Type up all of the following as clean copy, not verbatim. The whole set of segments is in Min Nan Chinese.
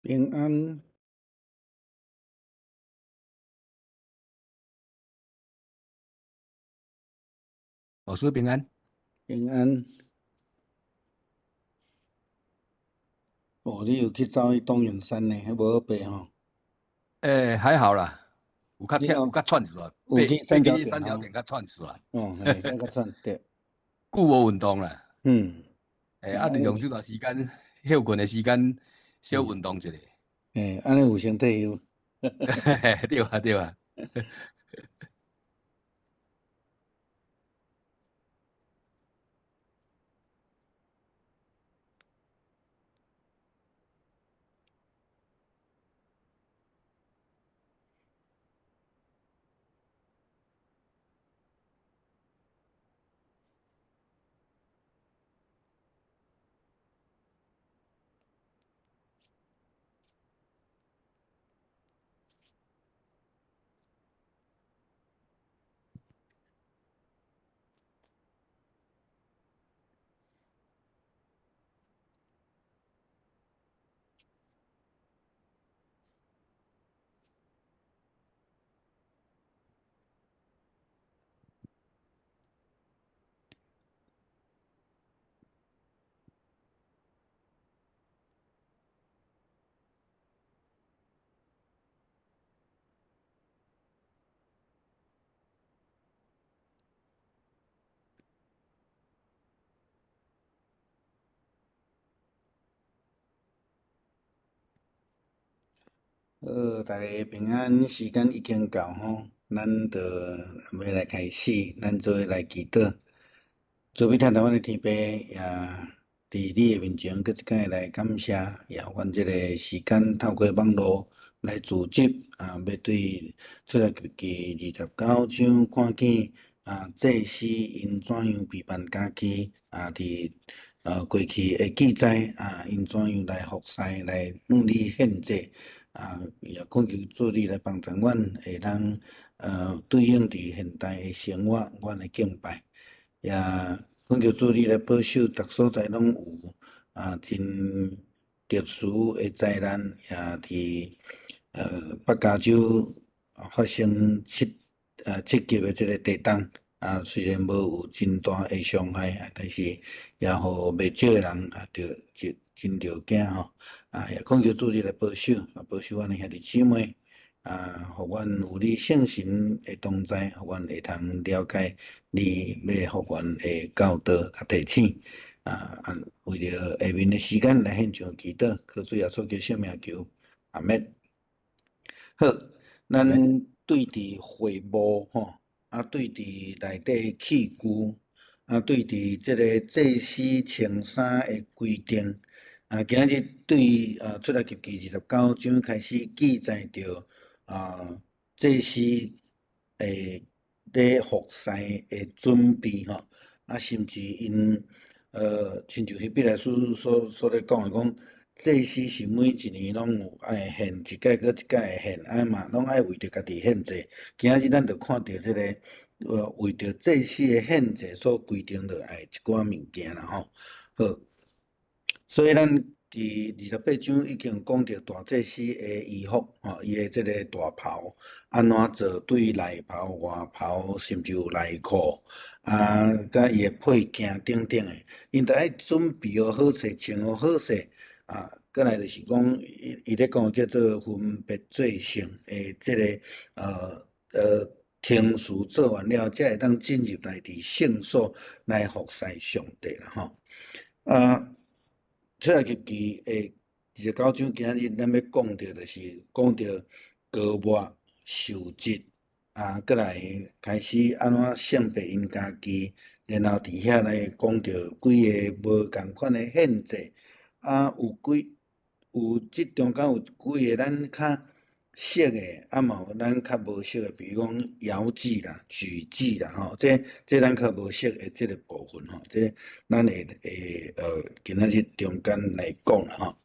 平安。老師平安。平安。哦，你有去走去東元山呢？彼無好爬吼。欸，還好啦，有較忝，有較喘一下。有去三角點。三角點較喘一下。哦，嘿，較喘對。久無運動啦。欸，啊，利用這段時間歇睏的時間，小運動一下。欸，按呢有先退休。對啊，對啊。好，大家平安，時間已經到吼，咱就欲來開始，咱做伙來祈禱。慈悲疼阮的天父，也佇你的面前，閣一擺來感謝，也予阮這個時間透過網路來組織，啊，欲對出埃及記29章看見啊，祭司𪜶怎樣備辦家己，啊，佇過去的記載，啊，𪜶怎樣來服侍，來向你獻祭。啊，也懇求主你來幫助阮，會當對應佇現代的生活，阮的敬拜。也懇求主你來保守，逐所在攏有啊，真特殊的災難，也佇北加州發生7級的這个地動，啊，雖然無有真大的傷害，但是也予袂少的人啊，著真真著驚吼。啊，也懇求主你來保守，啊，保守阮的兄弟姊妹，啊，予阮有你聖神的同在，予阮會通了解你欲予阮的教導佮提醒。啊，為著下面的時間來獻上祈禱，靠主耶穌基督聖名求，阿們。好，咱對佇會幕吼，啊，對佇內底器具，啊，對佇這个祭司穿衫的規定。啊，今仔日對啊，出埃及記29章開始記載著啊，祭司會咧服侍的準備吼，啊，甚至𪜶親像彼來書所咧講的講，祭司是每一年攏有愛獻一屆閣一屆的獻，啊嘛攏愛為著家己獻祭。今仔日咱就看著這个為著祭司的獻祭所規定落來一寡物件啦吼。好。所以咱佇28章已經講著大祭司的衣服，吼，伊的這个大袍按怎做，對內袍、外袍，甚至有內褲，啊，佮伊的配件等等的，𪜶著愛準備予好勢，穿予好勢，啊，過來就是講，伊咧講叫做分別做聖的這个，程序做完了，才會當進入來佇聖所來服侍上帝啦，吼，啊。出埃及記的29章，今仔日咱欲講著，就是講著膏抹受質，啊，閣來開始按怎聖別𪜶家己，然後佇遐來講著幾个無仝款的獻祭，啊，有幾有這中間有幾个咱較熟的，啊嘛有咱較無熟的，比如講搖祭啦、舉祭啦，吼，這咱較無熟的這个部分吼，這咱會今仔日中間來講啦吼。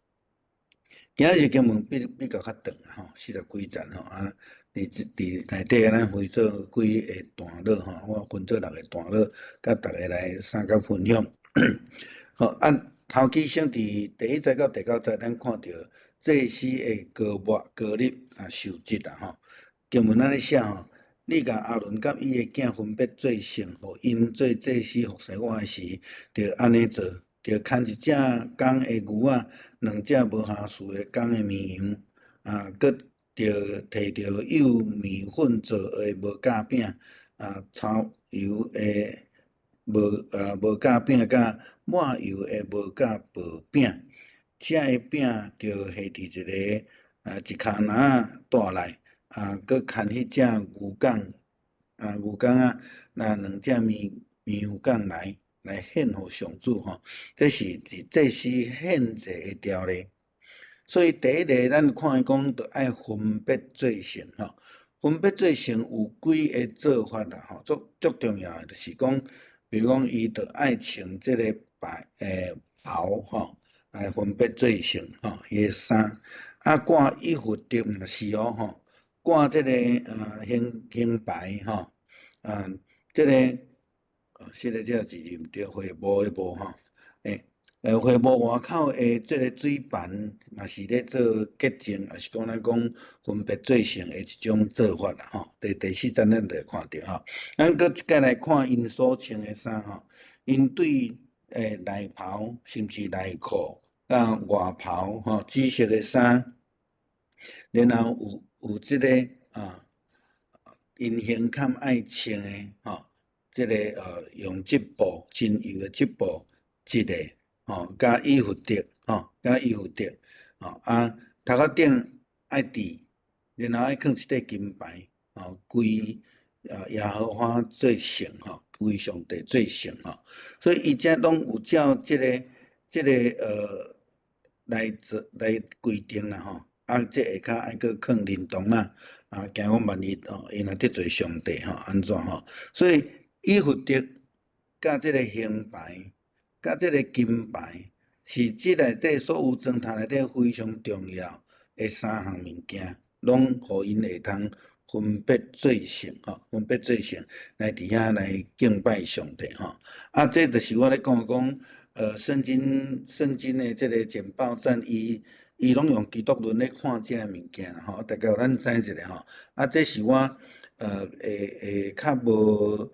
今仔日經文比較較長吼，40幾節吼，啊，佇內底咱分做幾个段落吼，我分做6个段落，佮逐家來相佮分享。好，啊，頭起先佇第1節到第9節，咱看著祭司的膏抹膏立啊受質啦吼。經文按呢寫吼，你共亞倫佮伊的囝分別做聖，予𪜶做祭司服侍我的時，著按呢做，著牽一隻公的牛仔，兩隻無瑕疵的公的綿羊，啊，閣著提著幼麵粉做的無酵餅，啊，稠油的無酵餅佮抹油的無酵薄餅，這个餅著下佇一个啊一跤籃仔袋內，啊，閣牽彼隻牛犅啊牛犅仔，若兩隻綿羊犅來獻予上主吼，這是佇祭司獻祭的條例。所以第一个，咱看伊講，著愛分別做聖吼。分別做聖有幾个做法啦吼，足足重要的就是講，比如講，伊著愛穿這个白袍吼，來分別做聖吼，伊的衫，啊掛以弗得嘛是哦吼，掛這个胸牌吼，啊這个，是咧這個字毋對，會幕的幕吼，會幕外口的這个水盤嘛是咧做潔淨，抑是講咱講分別做聖的一種做法啦吼。第四節咱就會看著吼。咱閣一擺來看𪜶所穿的衫吼，𪜶對內袍，甚至內褲，佮外袍吼，紫色的衫，然後有這个啊，𪜶胸坎愛穿的吼，這个用織布真幼的織布織的。吼，佮以弗得，吼，佮以弗得，吼啊，頭殼頂愛戴，然後愛囥一塊金牌，吼，歸耶和華做聖，吼，歸上帝做聖，吼，所以伊遮攏有照這个來做來規定啦，吼，啊，這下跤愛閣囥鈴鐺仔，啊，驚講萬一吼，𪜶若得罪上帝吼，按怎吼？所以以弗得佮這个胸牌，佮這个金牌，是這內底所有帳幕內底非常重要的三項物件，攏予𪜶會通分別做聖吼，分別做聖來佇遐來敬拜上帝吼。啊，這就是我咧講講，聖經的這个簡報站，伊攏用基督論咧看這个物件啦吼，大概予咱知一下吼。啊，這是我會較無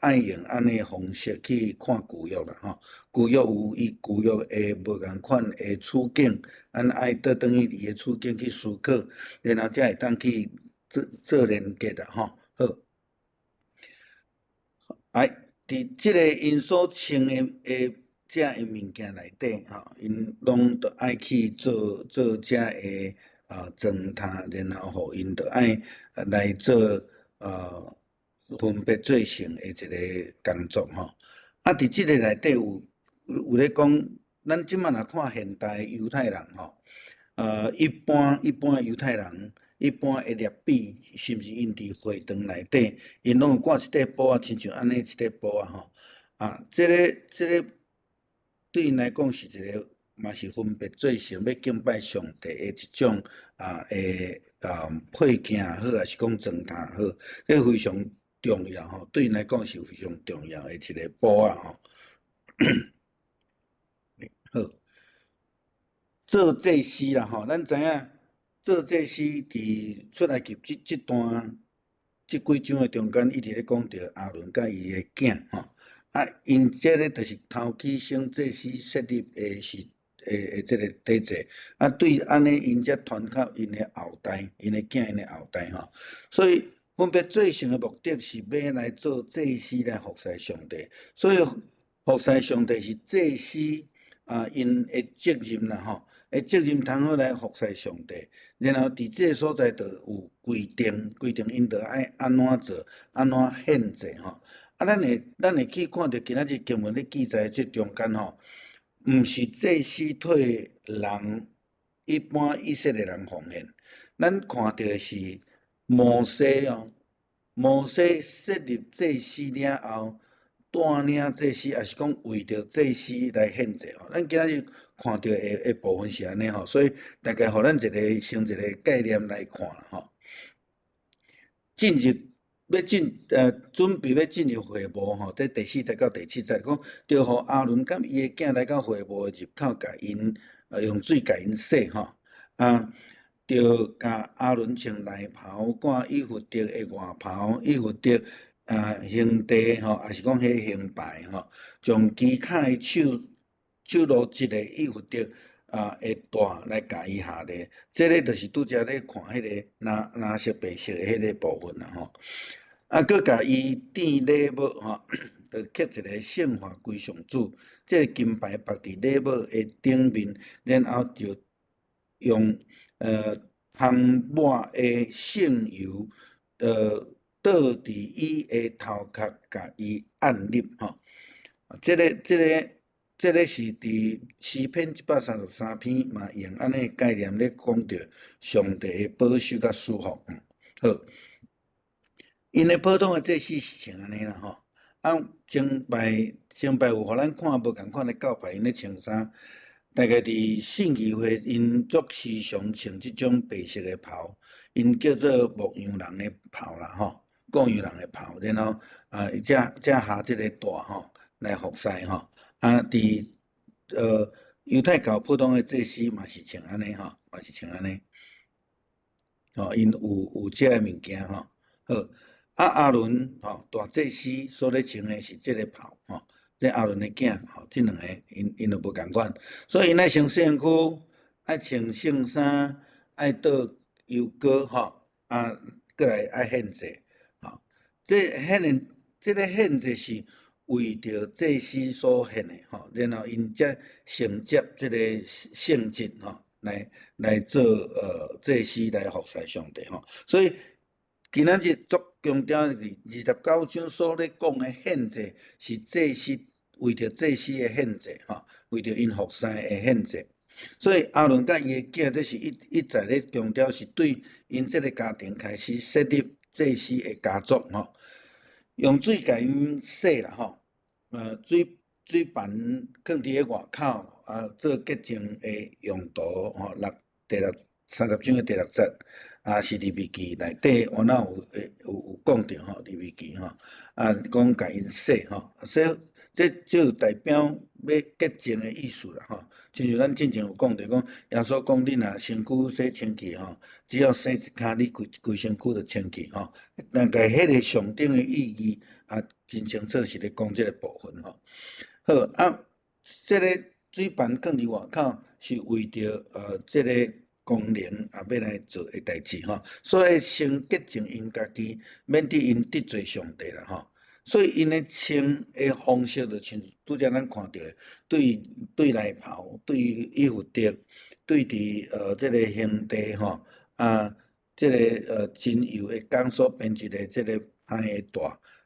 愛用按呢方式去看舊約啦吼。舊約有伊舊約的無仝款的處境，咱愛倒轉去伊的處境去思考，然後才會當去做做連結啦吼。好，來，佇這个𪜶所穿的這个物件內底吼，𪜶攏著愛去做做這个帳幕，然後予𪜶著愛來做分別做聖的一个工作吼。啊，佇這个內底有咧講，咱這擺若看現代猶太人吼，一般猶太人，一般的拉比，甚至𪜶佇會堂內底，𪜶攏有掛一塊布仔，親像按呢一塊布仔吼。啊，這个對𪜶來講是一个，嘛是分別做聖，欲敬拜上帝的一種啊的配件也好，抑是講帳幕也好，這非常重要吼，對𪜶來講是非常重要的一个布仔吼。好，做祭司啦吼，咱知影做祭司佇出埃及這段這幾章的中間，一直咧講著亞倫佮伊的囝吼，啊，𪜶這个就是頭起先祭司設立的是的這个體制，啊，對按呢𪜶才傳到𪜶的後代，𪜶的囝𪜶的後代吼，所以分別做聖的目的是欲來做祭司來服侍上帝，所以服侍上帝是祭司啊，𪜶的責任啦吼，的責任通好來服侍上帝，然後佇這个所在就有規定，規定𪜶著愛按怎做，按怎獻祭吼。啊，咱會去看著今仔日經文咧記載這中間吼，毋是祭司替人一般以色列人奉獻，咱看著的是摩西哦，摩西設立祭司了後，帶領祭司，抑是講為著祭司來獻祭吼。咱今仔日看著的部分是按呢吼，所以大概予咱一个先一个概念來看啦吼。進入欲進準備欲進入會幕吼，這第四節到第七節講，著予亞倫佮伊的囝來到會幕的入口，共𪜶用水共𪜶洗吼。啊，著共亞倫穿內袍，掛以弗得的外袍，以弗得啊胸帶吼，抑是講彼胸牌吼，將機跤的手手路織的以弗得啊的帶來共伊下咧。這个就是拄才咧看彼个藍藍色白色的彼个部分啦吼。啊，閣共伊戴禮帽吼，就刻一个聖化歸上主，這个金牌縛佇禮帽的頂面，然後就用香抹的聖油，倒佇伊的頭殼，共伊按立吼。這個是佇詩篇133篇嘛，用按呢概念咧講著上帝的保守佮祝福。好，𪜶的普通的祭司是穿按呢啦吼。啊，前擺前擺有予咱看無仝款的教派，𪜶咧穿衫，大概佇信義會，𪜶足時常穿這種白色的袍，𪜶叫做牧羊人的袍啦吼，顧羊人的袍，然後啊，才才下這个帶吼來服侍吼。啊，佇猶太教普通的祭司嘛是穿按呢吼，嘛是穿按呢。吼，𪜶有這个物件吼。好，啊，亞倫吼大祭司所咧穿的是這个袍吼，這亞倫的囝吼，這兩个𪜶𪜶就無仝款，所以𪜶愛穿聖軀，愛穿聖衫，愛倒油膏吼，啊，閣來愛獻祭吼。這獻的這个獻祭是為著祭司所獻的吼，然後𪜶才承接這个聖職吼，來做祭司來服侍上帝吼。所以今仔日足強調佇29章所咧講的獻祭，是祭司為著祭司的獻祭吼，為著𪜶服侍的獻祭。所以亞倫佮伊的囝，這是一一再咧強調，是對𪜶這个家庭開始設立祭司的家族吼。用水共𪜶洗啦吼，水盤囥佇咧外口啊，做潔淨的用途吼。六第六30章的第六節，啊是利未記內底，我哪有有有講著吼，利未記吼，啊講共𪜶洗吼，洗這就代表欲潔淨的意思啦吼。親像咱進前有講著講，耶穌講你若身軀洗清氣吼，只要洗一跤，你規規身軀就清氣吼。大概彼个上頂的意義啊，真清楚是咧講這个部分吼。好啊，這个水盤囥佇外口是為著這个功能啊，欲來做的代誌吼。所以先潔淨𪜶家己，免得𪜶得罪上帝啦吼。所以𪜶的穿的方式就親像拄才咱看著的，對對內袍，對以弗得，對佇這个胸帶吼，啊，這个精油的工所編織的這个芳的帶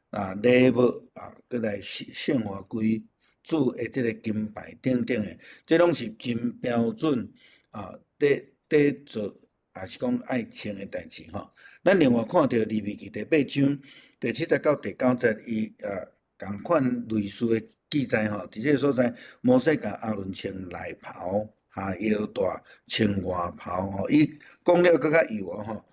啊禮帽啊，閣來聖聖化歸主的這个金牌等等的，這攏是真標準啊，佇佇做，也是講愛穿的代誌吼。咱另外看著利未記第八章第七節到第九節，伊啊仝款類似的記載吼。佇這个所在，摩西共亞倫穿內袍、下腰帶、穿外袍吼。伊講了閣較幼哦吼，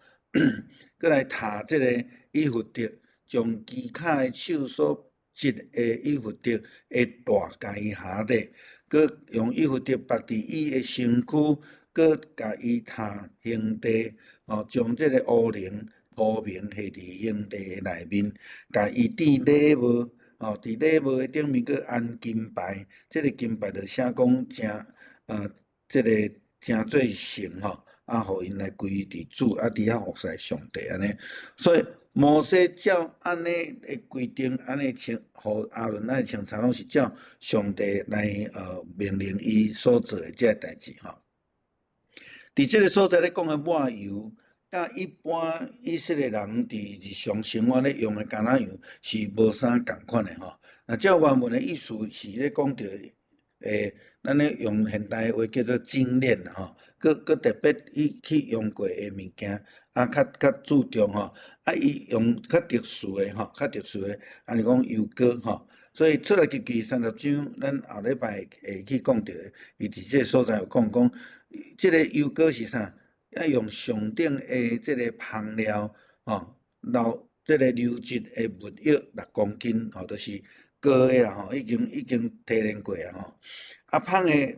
閣來疊這个以弗得，將機跤的手所織的以弗得的帶共伊下咧，閣用以弗得縛佇伊的身軀，閣共伊疊胸帶，吼，將這个烏龍鋪明下佇胸帶的內面，共伊戴禮帽，吼，佇禮帽的頂面閣安金牌，這个金牌就寫講成啊，這个成做聖吼，啊，予𪜶來歸佇主，啊，佇遐服侍上帝按呢。所以摩西照按呢的規定，按呢穿，予亞倫按呢穿衫，攏是照上帝來命令伊所做的這个代誌吼。佇這个所在咧講的抹油，佮一般以色列人佇日常生活咧用的橄欖油是無啥仝款的吼。若照原文的意思是咧講著，咱咧用現代話叫做精煉啦吼，閣閣特別去用過的物件，啊，較較注重吼，啊，伊用較特殊的吼，較特殊的，按呢講油膏吼。所以出埃及記三十章，咱後禮拜會去講著的，伊佇這个所在有講講，這个油膏是啥？愛用上等的這个香料，吼，流這个流質的蜜液六公斤，吼，就是膏的啦吼，已經已經提煉過啊吼。啊，芳的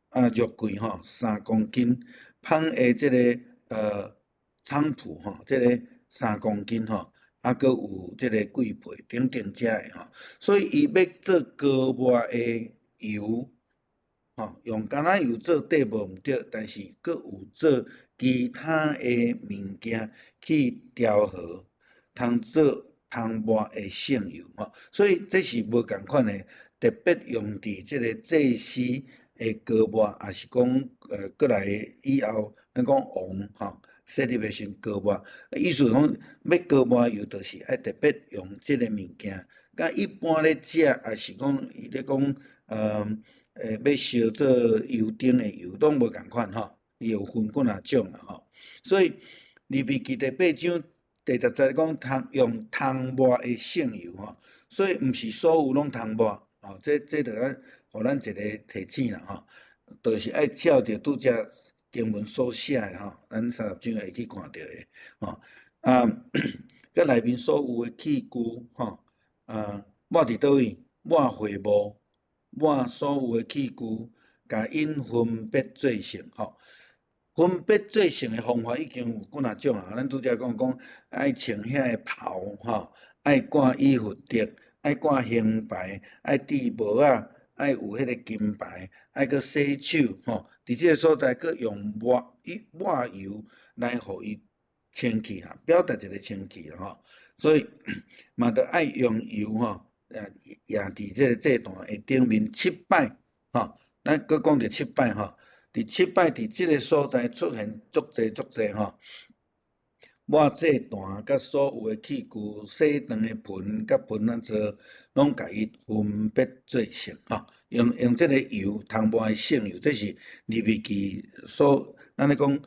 啊肉桂吼三公斤，芳的這个菖蒲吼，這个3公斤吼，啊，閣有這个桂皮等等遮的吼，所以伊欲做膏抹的油，吼，用橄欖油做底無毋對，但是閣有做其他的物件去調和，通做通抹的聖油吼，所以這是無仝款的，特別用佇這个祭司的膏抹，抑是講閣來以後，咱講王吼設立的時膏抹，意思講欲膏抹油，就是愛特別用這个物件，佮一般咧食，抑是講伊咧講欲燒做油燈的油，攏無仝款吼，伊有分幾若種啦吼。所以利未記第八章第10節講通用通抹的聖油吼，所以毋是所有攏通抹吼，這著咱予咱一个提醒啦吼，就是愛照著拄才經文所寫的吼，咱30章會去看著的吼。啊，佮內面所有的器具吼，啊，抹佇佗位？抹會幕，抹所有的器具，共𪜶分別做聖吼。分別做聖的方法已經有幾若種啊，咱拄才講講愛穿遐个袍吼，愛掛以弗得，愛掛胸牌，愛戴帽仔，愛有彼个金牌，愛閣洗手吼。佇這个所在，閣用抹油來予伊清氣哈，表達一个清氣吼。所以嘛，著愛用油吼，壓佇這个祭壇的頂面七擺吼。咱閣講著七擺吼，佇七擺佇這个所在出現足濟足濟吼。抹祭壇佮所有的器具、洗飯的盆佮盆仔座，攏共伊分別做聖吼。用這个油，通抹的聖油，這是利未記所咱咧講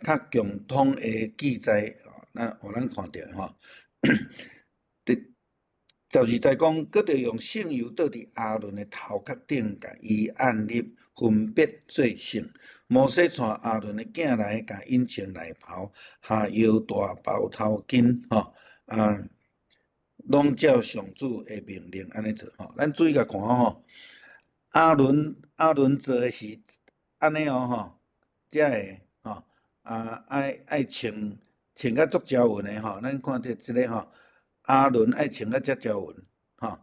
較共通的記載，咱予咱看著吼。第12節講，閣著用聖油倒佇亞倫的頭殼頂，共伊按立，分別做聖。摩西帶亞倫的囝來，共𪜶穿內袍，下腰帶包頭巾，吼啊，攏照上主的命令按呢做吼。咱注意共看吼，亞倫做的是按呢哦吼，遮个吼啊愛穿甲足招勻的吼。咱看著這个吼，亞倫愛穿甲遮招勻吼。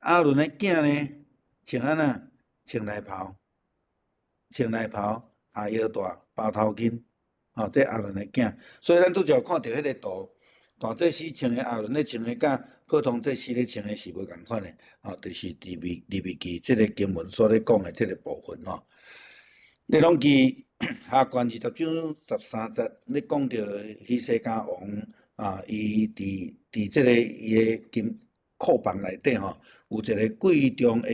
亞倫的囝呢，穿按怎？穿內袍，穿內袍，下腰帶，包頭巾，吼，這亞倫的囝。所以咱拄才有看著彼个圖，大祭司穿的亞倫咧穿的，佮普通祭司咧穿的是無仝款的，吼，就是利未記這个經文所咧講的這个部分吼。你攏記下卷20章13節咧講著希西家王啊，伊佇這个伊的金庫房內底吼，有一个貴重的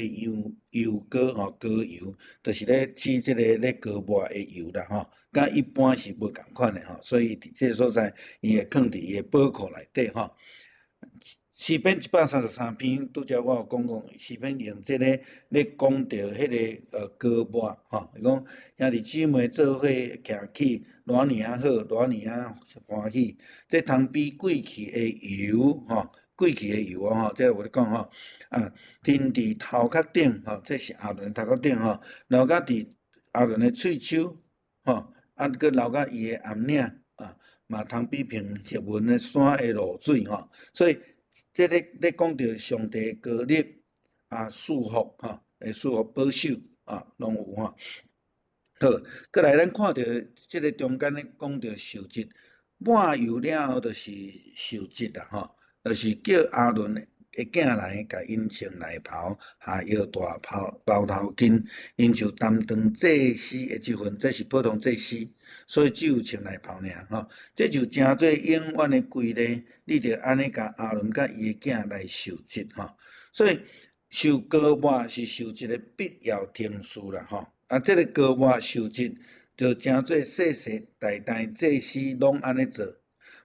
油膏吼，膏油，就是咧指這个咧膏抹的油啦吼，佮一般是無仝款的吼，所以佇這个所在，伊會囥佇伊的寶庫內底吼。詩篇133篇，拄才我有講講，詩篇用這个咧講著彼个膏抹吼，伊講兄弟姊妹做伙徛起，偌爾仔好，偌爾仔歡喜，這通比貴氣的油吼，貴氣的油哦吼，這有咧講吼，啊，停佇頭殼頂吼，這是亞倫頭殼頂吼，流到佇亞倫的喙鬚吼，啊，閣流到伊的頷領啊，嘛通比平赫門的山的露水吼，所以這个咧講著上帝膏立啊，祝福吼，會祝福保守啊，攏有吼。好，閣來咱看著這个中間咧講著受祭，抹油了後就是受祭啦吼，就是叫亞倫的囝來，共𪜶穿內袍，下腰帶包頭巾，𪜶就擔當祭司的職分，這是普通祭司，所以只有穿內袍爾吼。這就成做永遠的規例，你著按呢共亞倫佮伊的囝來受祭吼。所以受膏抹是受祭的必要程序啦吼。啊，這个膏抹受祭就成做世世代代祭司攏按呢做。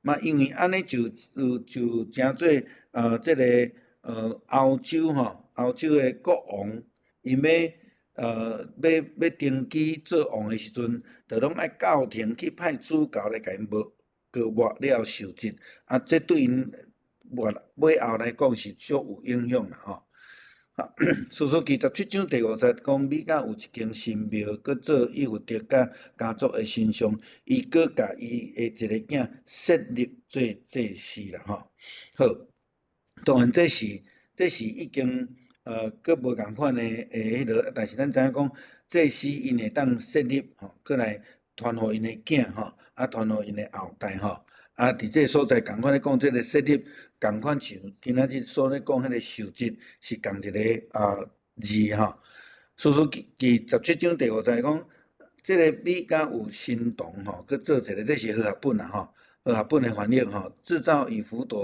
嘛，因為按呢就成做這个歐洲吼，歐洲的國王，𪜶欲登基做王的時陣，就攏愛教廷去派主教來共𪜶抹膏抹了後受祭，啊，這對𪜶尾後來講是足有影響啦吼。士師記17章第5節講，米迦有一間神廟，閣做以弗得佮家族的神像，伊閣共伊的一個囝設立做祭司啦吼。好，當然這是已經閣無仝款的彼落，但是咱知影講，祭司𪜶會當設立吼，閣來傳予𪜶的囝吼，啊傳予𪜶的後代吼。啊，佇這个所在仝款咧講，這个設立仝款像今仔日所咧講彼个受職是仝一个字吼。士師記17章第5節講，這个米迦有神童吼，閣做一个，這是和合本啦吼，和合本的翻譯吼，製造以弗得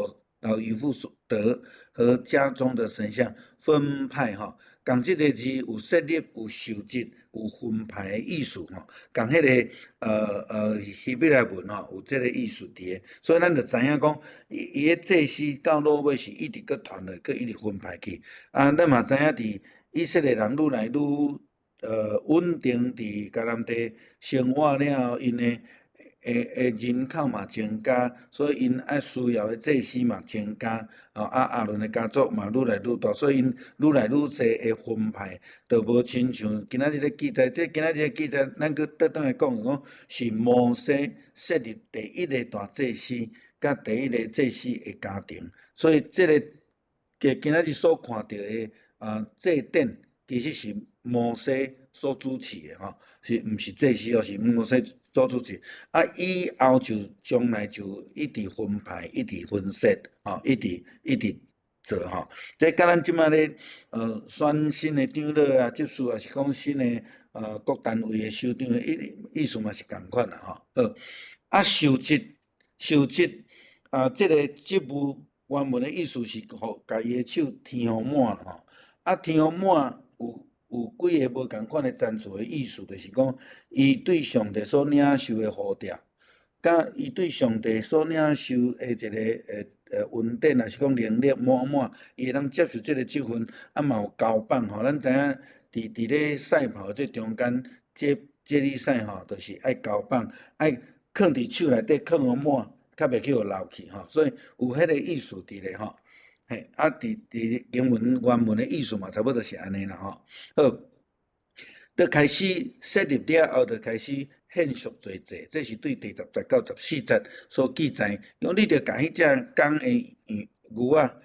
以弗得和家中的神像分派吼，仝這个字有設立、有受職、有分派的意思吼，仝彼个希伯來文吼有這个意思佇个，所以咱就知影講，伊伊个祭司到落尾是一直閣傳落，閣一直分派去。啊，咱嘛知影佇以色列人愈來愈穩定佇迦南地生活了後，𪜶的人口嘛增加，所以𪜶愛需要的祭司嘛增加，哦啊亞倫的家族嘛愈來愈大，所以𪜶愈來愈濟的分派，就無親像今仔日咧記載，這今仔日記載，咱閣倒轉來講，講是摩西設立第一个大祭司，佮第一个祭司的家庭，所以這个今仔日所看著的祭典，其實是摩西所主持的吼，是毋是祭司哦？是摩西所主持。啊，以後就將來就一直分派，一直分設，吼，一直一直做吼。這佮咱這擺咧，選新的長老啊、執事，抑是講新的各單位的首長，意思嘛是仝款啦吼。好，啊，受職受職啊，這个職務原文的意思是予共伊的手添予滿吼。啊，添予滿有幾个無仝款的層次的意思，就是講，伊對上帝所領受的呼召，佮伊對上帝所領受的一個恩典，抑是講能力滿滿，伊會當接受這个職分，啊嘛有交棒吼。咱知影佇咧賽跑這中間，接力賽吼，就是愛交棒，愛囥佇手內底囥予滿，較袂去予漏去吼。所以有彼个意思佇咧吼。嘿，啊，佇經文原文的意思嘛，差不多是按呢啦吼。好，就開始設立了後，就開始獻贖罪祭，這是對第10節到14節所記載。因為你著共彼隻公的牛仔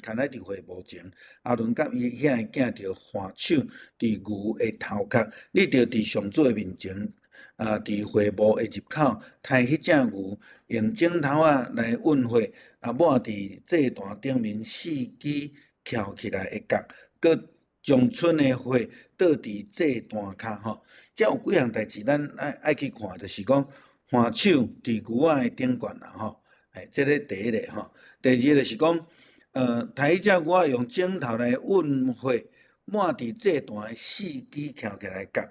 牽來佇會幕前，亞倫佮伊兄的囝著按手佇牛的頭殼，你著佇上主的面前，佇會幕的入口，刣彼隻牛，用指頭仔來勻血，啊，抹佇祭壇頂面四支翹起來的角，閣將剩的血倒佇祭壇跤吼。這有幾項代誌，咱愛去看，就是講按手佇牛仔的頂懸啦吼。哎，這个第一个吼。第二个就是講，刣彼隻牛仔用指頭來勻血，抹佇祭壇的四支翹起來角。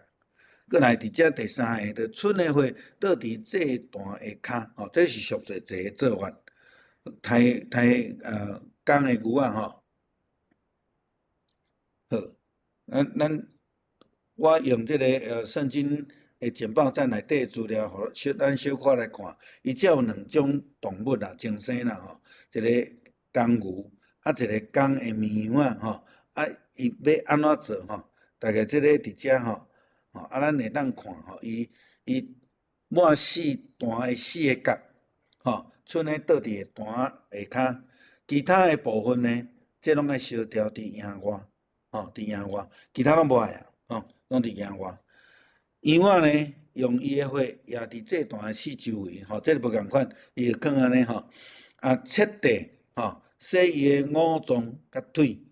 閣來佇這第三个，就剩的血倒佇祭壇的跤，吼，這是贖罪祭的做法。刣公的牛仔吼。好，我用這个聖經的簡報站內底資料，予咱小可來看。伊這有兩種動物啦，前生啦吼，一个公牛，啊一个公的綿羊仔吼，啊伊欲按怎做吼？大概這个佇遮吼。吼，啊，咱會當看吼，伊抹四壇的四个角，吼，剩的倒佇壇下跤，其他的部分呢，這攏愛燒掉佇營外，吼，佇營外，其他攏無愛啊，吼，攏佇營外。羊仔呢，用伊的血也佇祭壇的四周圍，吼，這個無仝款，伊會囥按呢吼，啊，切塊，吼，洗伊的五臟佮腿，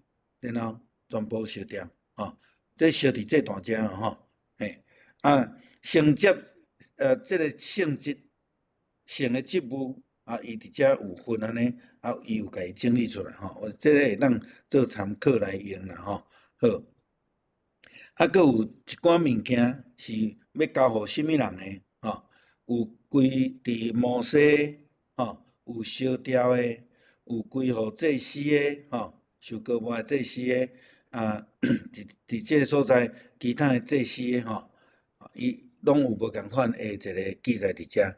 然後全部燒掉，吼，這燒佇祭壇遮吼。嘿，啊，承接這个性質性的職務啊，伊佇遮有份按呢，啊，伊有共伊整理出來吼，這个會當做參考來用啦吼。好，啊，閣有一寡物件是欲交予啥物人的吼？有歸佇摩西吼，有燒掉的，有歸予祭司的吼，受膏抹的祭司的。啊，佇這个所在，其他的祭司的吼，伊攏有無仝款的一个記載佇遮。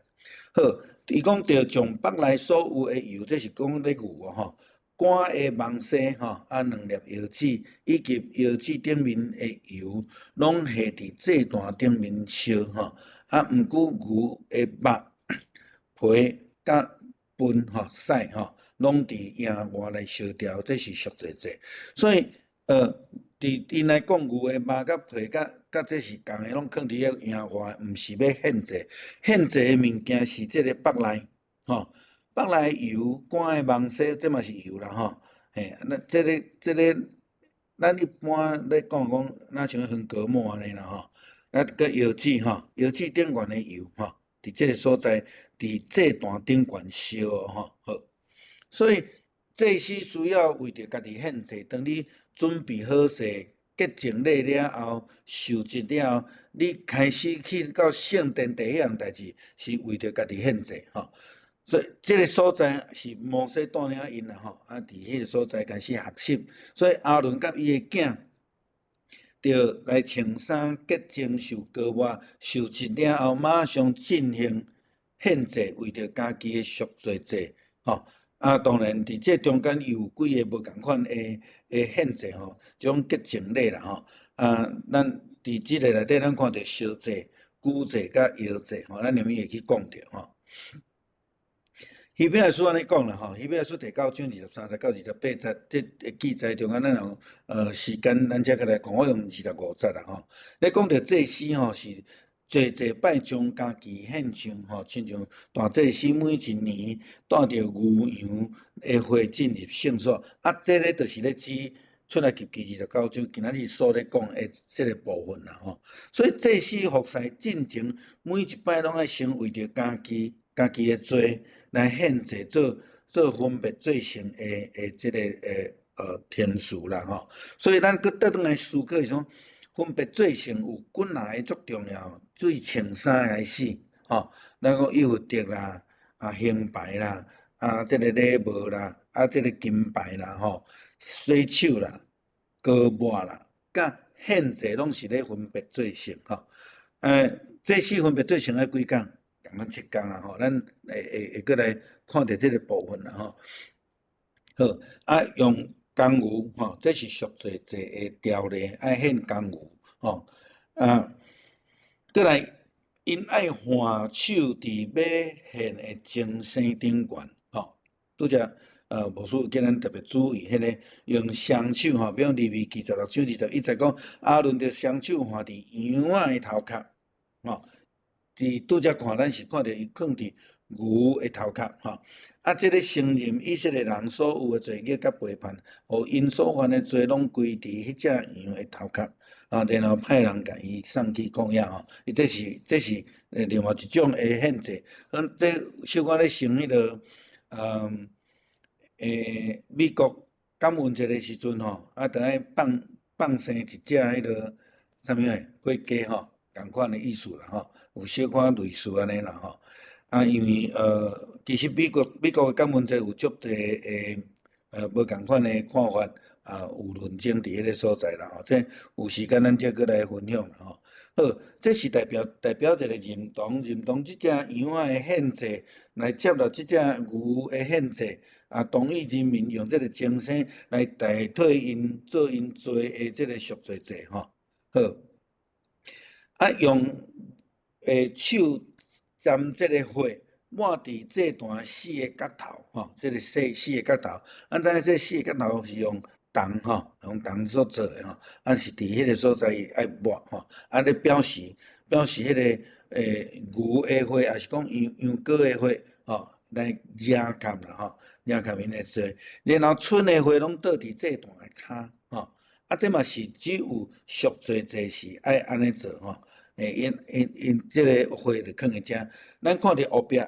好，伊講著將腹內所有的油，這是講咧牛吼。肝的蠓絲吼，啊，兩粒腰子，以及腰子頂面的油，攏下佇祭壇頂面燒吼。啊，毋過牛的肉、皮佮糞吼、屎吼，攏佇營外來燒掉，這是贖罪祭。所以，佇𪜶來講，牛的肉佮皮佮佮這是仝的，攏囥佇遐營外，毋是欲獻祭。獻祭的物件是這个腹內吼。腹內油，肝的蠓絲，這嘛是油啦吼。嘿，那這個，咱一般咧講講，若像橫膈膜按呢啦吼。啊，佮腰子吼，腰子頂懸的油吼，佇這个所在，佇祭壇頂懸燒吼，好。所以祭司需要為著家己獻祭，當你準備好勢、潔淨禮了後、受洗了後，你開始去到聖殿第一項代誌，是為著家己獻祭吼。所以這个所在是摩西帶領𪜶啦吼，啊，佇彼个所在開始學習。所以亞倫佮伊的囝，著來穿衫潔淨、受膏抹、受洗了後，馬上進行獻祭，為著家己的贖罪祭吼。啊，當然佇這中間有幾个無仝款的獻祭吼，這種潔淨禮啦吼。啊，咱佇這个內底，咱看著燒祭、牛祭佮羊祭吼，咱後面會去講著吼。希伯來書按呢講啦吼，希伯來書第九章23節到28節，這个記載中間咱有時間，咱才閣來看，我用25節啦吼。咧講著祭司吼是濟濟擺將家己獻上吼，親像大祭司每一年帶著牛羊的血進入聖所，啊，這个就是咧指出埃及記29章，今仔日所咧講的這个部分啦吼。所以祭司服侍進前，每一擺攏愛先為著家己的罪來獻祭，做分別罪聖的這个程序啦吼。所以咱閣倒轉來思考是講，分別罪聖有幾若个足重要，對穿衫開始吼，咱講以弗得啦，啊胸牌啦，啊這个禮帽啦，啊這个金牌啦吼，洗手啦，膏抹啦，佮獻祭攏是咧分別罪聖吼。祭司分別罪聖愛幾工？仝款七工啦吼，咱會閣來看著這个部分啦吼。好，啊用公牛吼，這是贖罪祭的條例，愛獻公牛吼。啊，閣來，𪜶愛換手佇欲獻的精牲頂懸吼。拄才牧師叫咱特別注意彼个用雙手吼，比如利未記16章21節講，亞倫著雙手換佇羊仔的頭殼吼。佇拄才看，咱是看著伊囥佇牛的頭殼吼。啊，這个承認以色列人所有的罪孽佮背叛，予𪜶所犯的罪攏歸佇彼隻羊的頭殼，啊，然後派人共伊送去曠野吼。伊這是另外一種的獻祭。嗯，這小可咧想彼个，美國感恩節的時陣吼，啊，著愛放生一隻彼个啥物仔火雞吼，仝款的意思啦吼，有小可類似按呢啦吼。啊，因為其實美國的感恩節有足濟的無仝款的看法，啊，有論爭佇彼个所在啦吼。這有時間咱才閣來分享啦吼。好，這是代表一個認同這隻羊仔的獻祭，來接納這隻牛的獻祭，啊，同意人民用這個精牲來代替𪜶做𪜶罪的這個贖罪祭吼。好，啊，用手沾這個血，抹佇祭壇四个角頭，吼，這個四個角頭，咱知影這四个角頭是用銅吼，用銅所做的吼，啊是佇彼个所在愛抹吼，啊咧表示彼个牛的血，抑是講羊羔的血吼，來遮蓋啦吼，遮蓋𪜶的罪，然後剩的血攏倒佇祭壇的跤吼，啊這嘛是只有贖罪祭是愛按呢做吼。𪜶這个血就囥佇遮，咱看著後壁，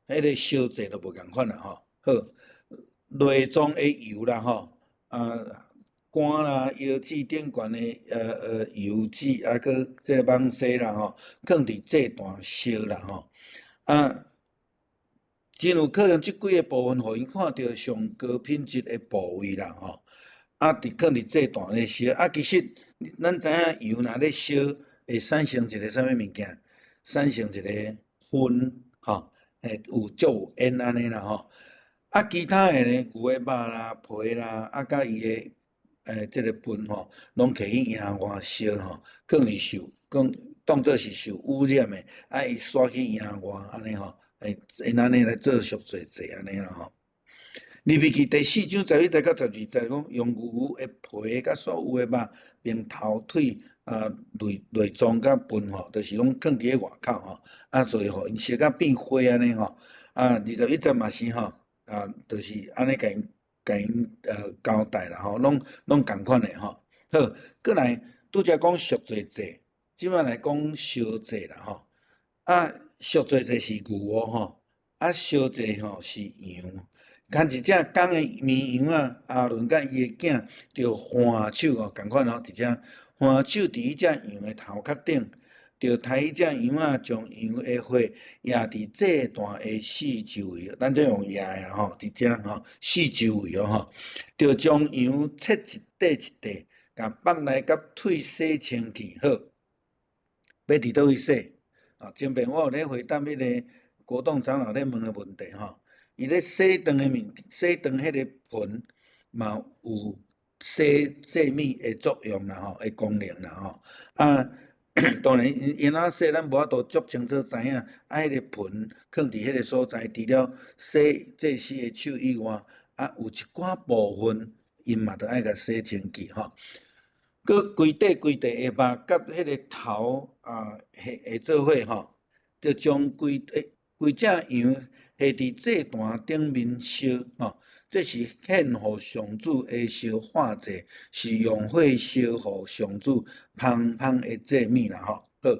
彼个燒祭就無仝款啦吼。好，內臟的油啦吼，啊肝啦、腰子頂懸的油脂啊，閣這个蠓絲啦吼，囥佇祭壇燒啦吼。啊，真有可能這幾个部分，予𪜶看著上高品質的部位啦吼。啊，佇囥佇祭壇咧燒，啊，其實咱知影油若咧燒，會產生一个啥物物件？產生一个熏，吼，有足有煙按呢啦吼。啊，啊，其他的呢，牛的肉啦、皮啦，啊，佮伊的這个糞吼，攏提去野外燒吼，囥佇受，講當做是受污染的，啊，伊徙去野外按呢吼，會會按呢來做贖罪祭按呢啦吼。利未記第四章十一節到十二節講，用牛的皮佮所有的肉，並頭腿啊、內臟佮糞吼，就是攏囥佇咧外口吼，啊，所以予𪜶燒甲變火按呢吼，啊，二十一節嘛是吼，啊，就是按呢共𪜶共𪜶交代啦吼，攏攏仝款的吼。好，過來拄才講贖罪祭，這擺來講燒祭啦吼。啊，贖罪祭是牛哦吼，啊，燒祭吼是羊。牽一隻公的綿羊仔，亞倫佮伊的囝著按手哦，仝款哦，佇遮按手佇彼隻羊的頭殼頂，著刣彼隻羊仔，將羊的血掖佇祭壇的四周圍，咱這用掖的吼，佇遮吼四周圍哦吼，著將羊切一塊一塊，共腹內佮腿洗清氣好，欲佇佗位洗？啊，前遍我有咧回答彼个國棟長老咧問的問題吼。伊咧洗腸的物，洗腸彼个盆嘛有洗祭物的作用啦吼，的功能啦吼。啊，當然𪜶怎洗，咱無法度足清楚知影。啊，彼個盆囥佇彼个所在，除了洗祭司的手以外，啊，有一寡部分，𪜶嘛著愛共洗清氣吼。閣規塊規塊的肉佮彼个頭啊，下下做伙吼，就將規隻羊下佇祭壇頂面燒吼，這是獻予上主的燒化祭，是用火燒予上主芳香的祭物啦吼。好，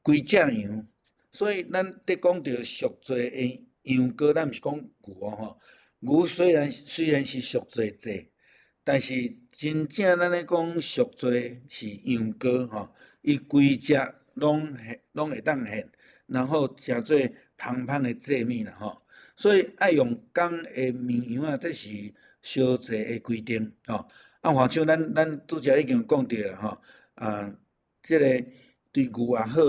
規隻羊，所以咱佇講著贖罪的羊羔，咱毋是講牛哦吼。牛雖然是贖罪祭，但是真正咱咧講贖罪是羊羔吼，伊規隻攏獻攏會當獻，然後誠做芳香的祭物啦吼。所以愛用公的綿羊仔，這是燒祭的規定吼。啊，按手咱拄才已經講著吼，啊，這个對牛也好，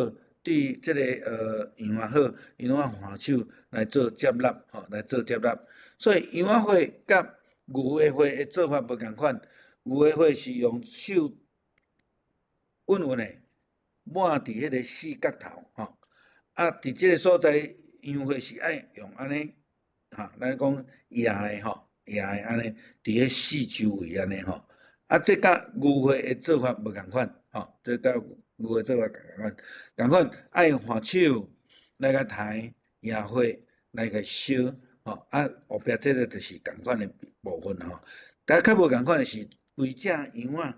對這个羊也好，𪜶攏愛按手來做接納吼，來做接納。所以羊仔血佮牛的血的做法無仝款，牛的血是用手穩穩的抹佇彼个四角頭吼，啊，佇這个所在，羊血是愛用按呢，哈，咱講掖的吼，掖的按呢，佇彼四周圍按呢吼，啊，這佮牛血的做法無仝款，吼，這佮牛的做法仝款，仝款愛按手來共刣掖血來共燒，吼，啊，後壁這个就是仝款的部分吼，但較無仝款的是規隻羊仔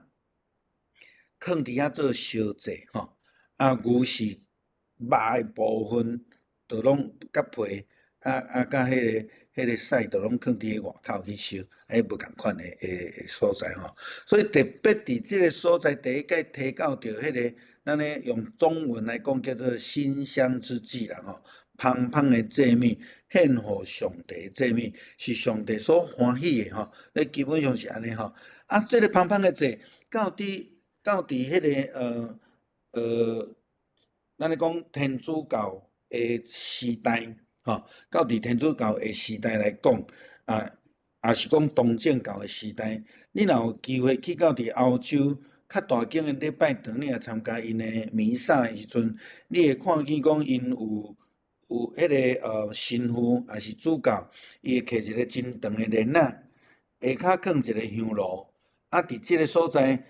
囥佇遐做燒祭，吼，啊，牛是肉的部分，就攏佮皮，啊啊，佮彼个屎，就攏囥佇外口去燒，彼無仝款的所在吼。所以特別佇這个所在，第一擺提到著彼个，咱咧用中文來講叫做馨香之祭啦吼，芳香的祭物，獻予上帝的祭物，是上帝所歡喜的吼。咧基本上是按呢吼。啊，這个芳香的祭，到底彼个咱咧講天主教的時代，吼，到佇天主教的時代來講，啊，也是講東正教的時代，你若有機會去到佇歐洲較大間的禮拜堂，你若參加𪜶的彌撒的時陣，你會看見講𪜶有彼个神父，抑是主教，伊會提一个真長的鏈仔，下跤囥一个香爐，啊，佇這个所在，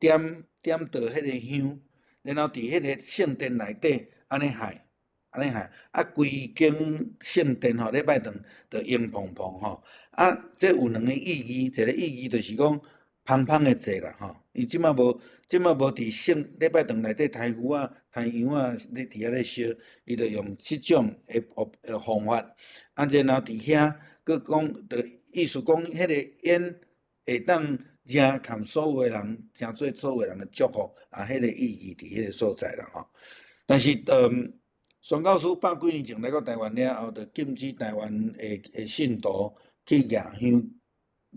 點著彼个香，然後佇彼个聖殿內底按呢害，按呢害，啊，規間聖殿吼，禮拜堂就煙蓬蓬吼，啊，這有兩个意義，一个意義就是講芳香的祭啦吼，伊這擺無，這擺無佇聖禮拜堂內底刣牛仔、刣羊仔咧佇遐咧燒，伊就用這種的方法，啊，然後佇遐閣講，就意思講，彼个煙會當惹含所有的人，成做所有的人的祝福，啊，彼个意義佇彼个所在啦吼。但是，宣教師百幾年前來到台灣了後，就禁止台灣的信徒去舉香，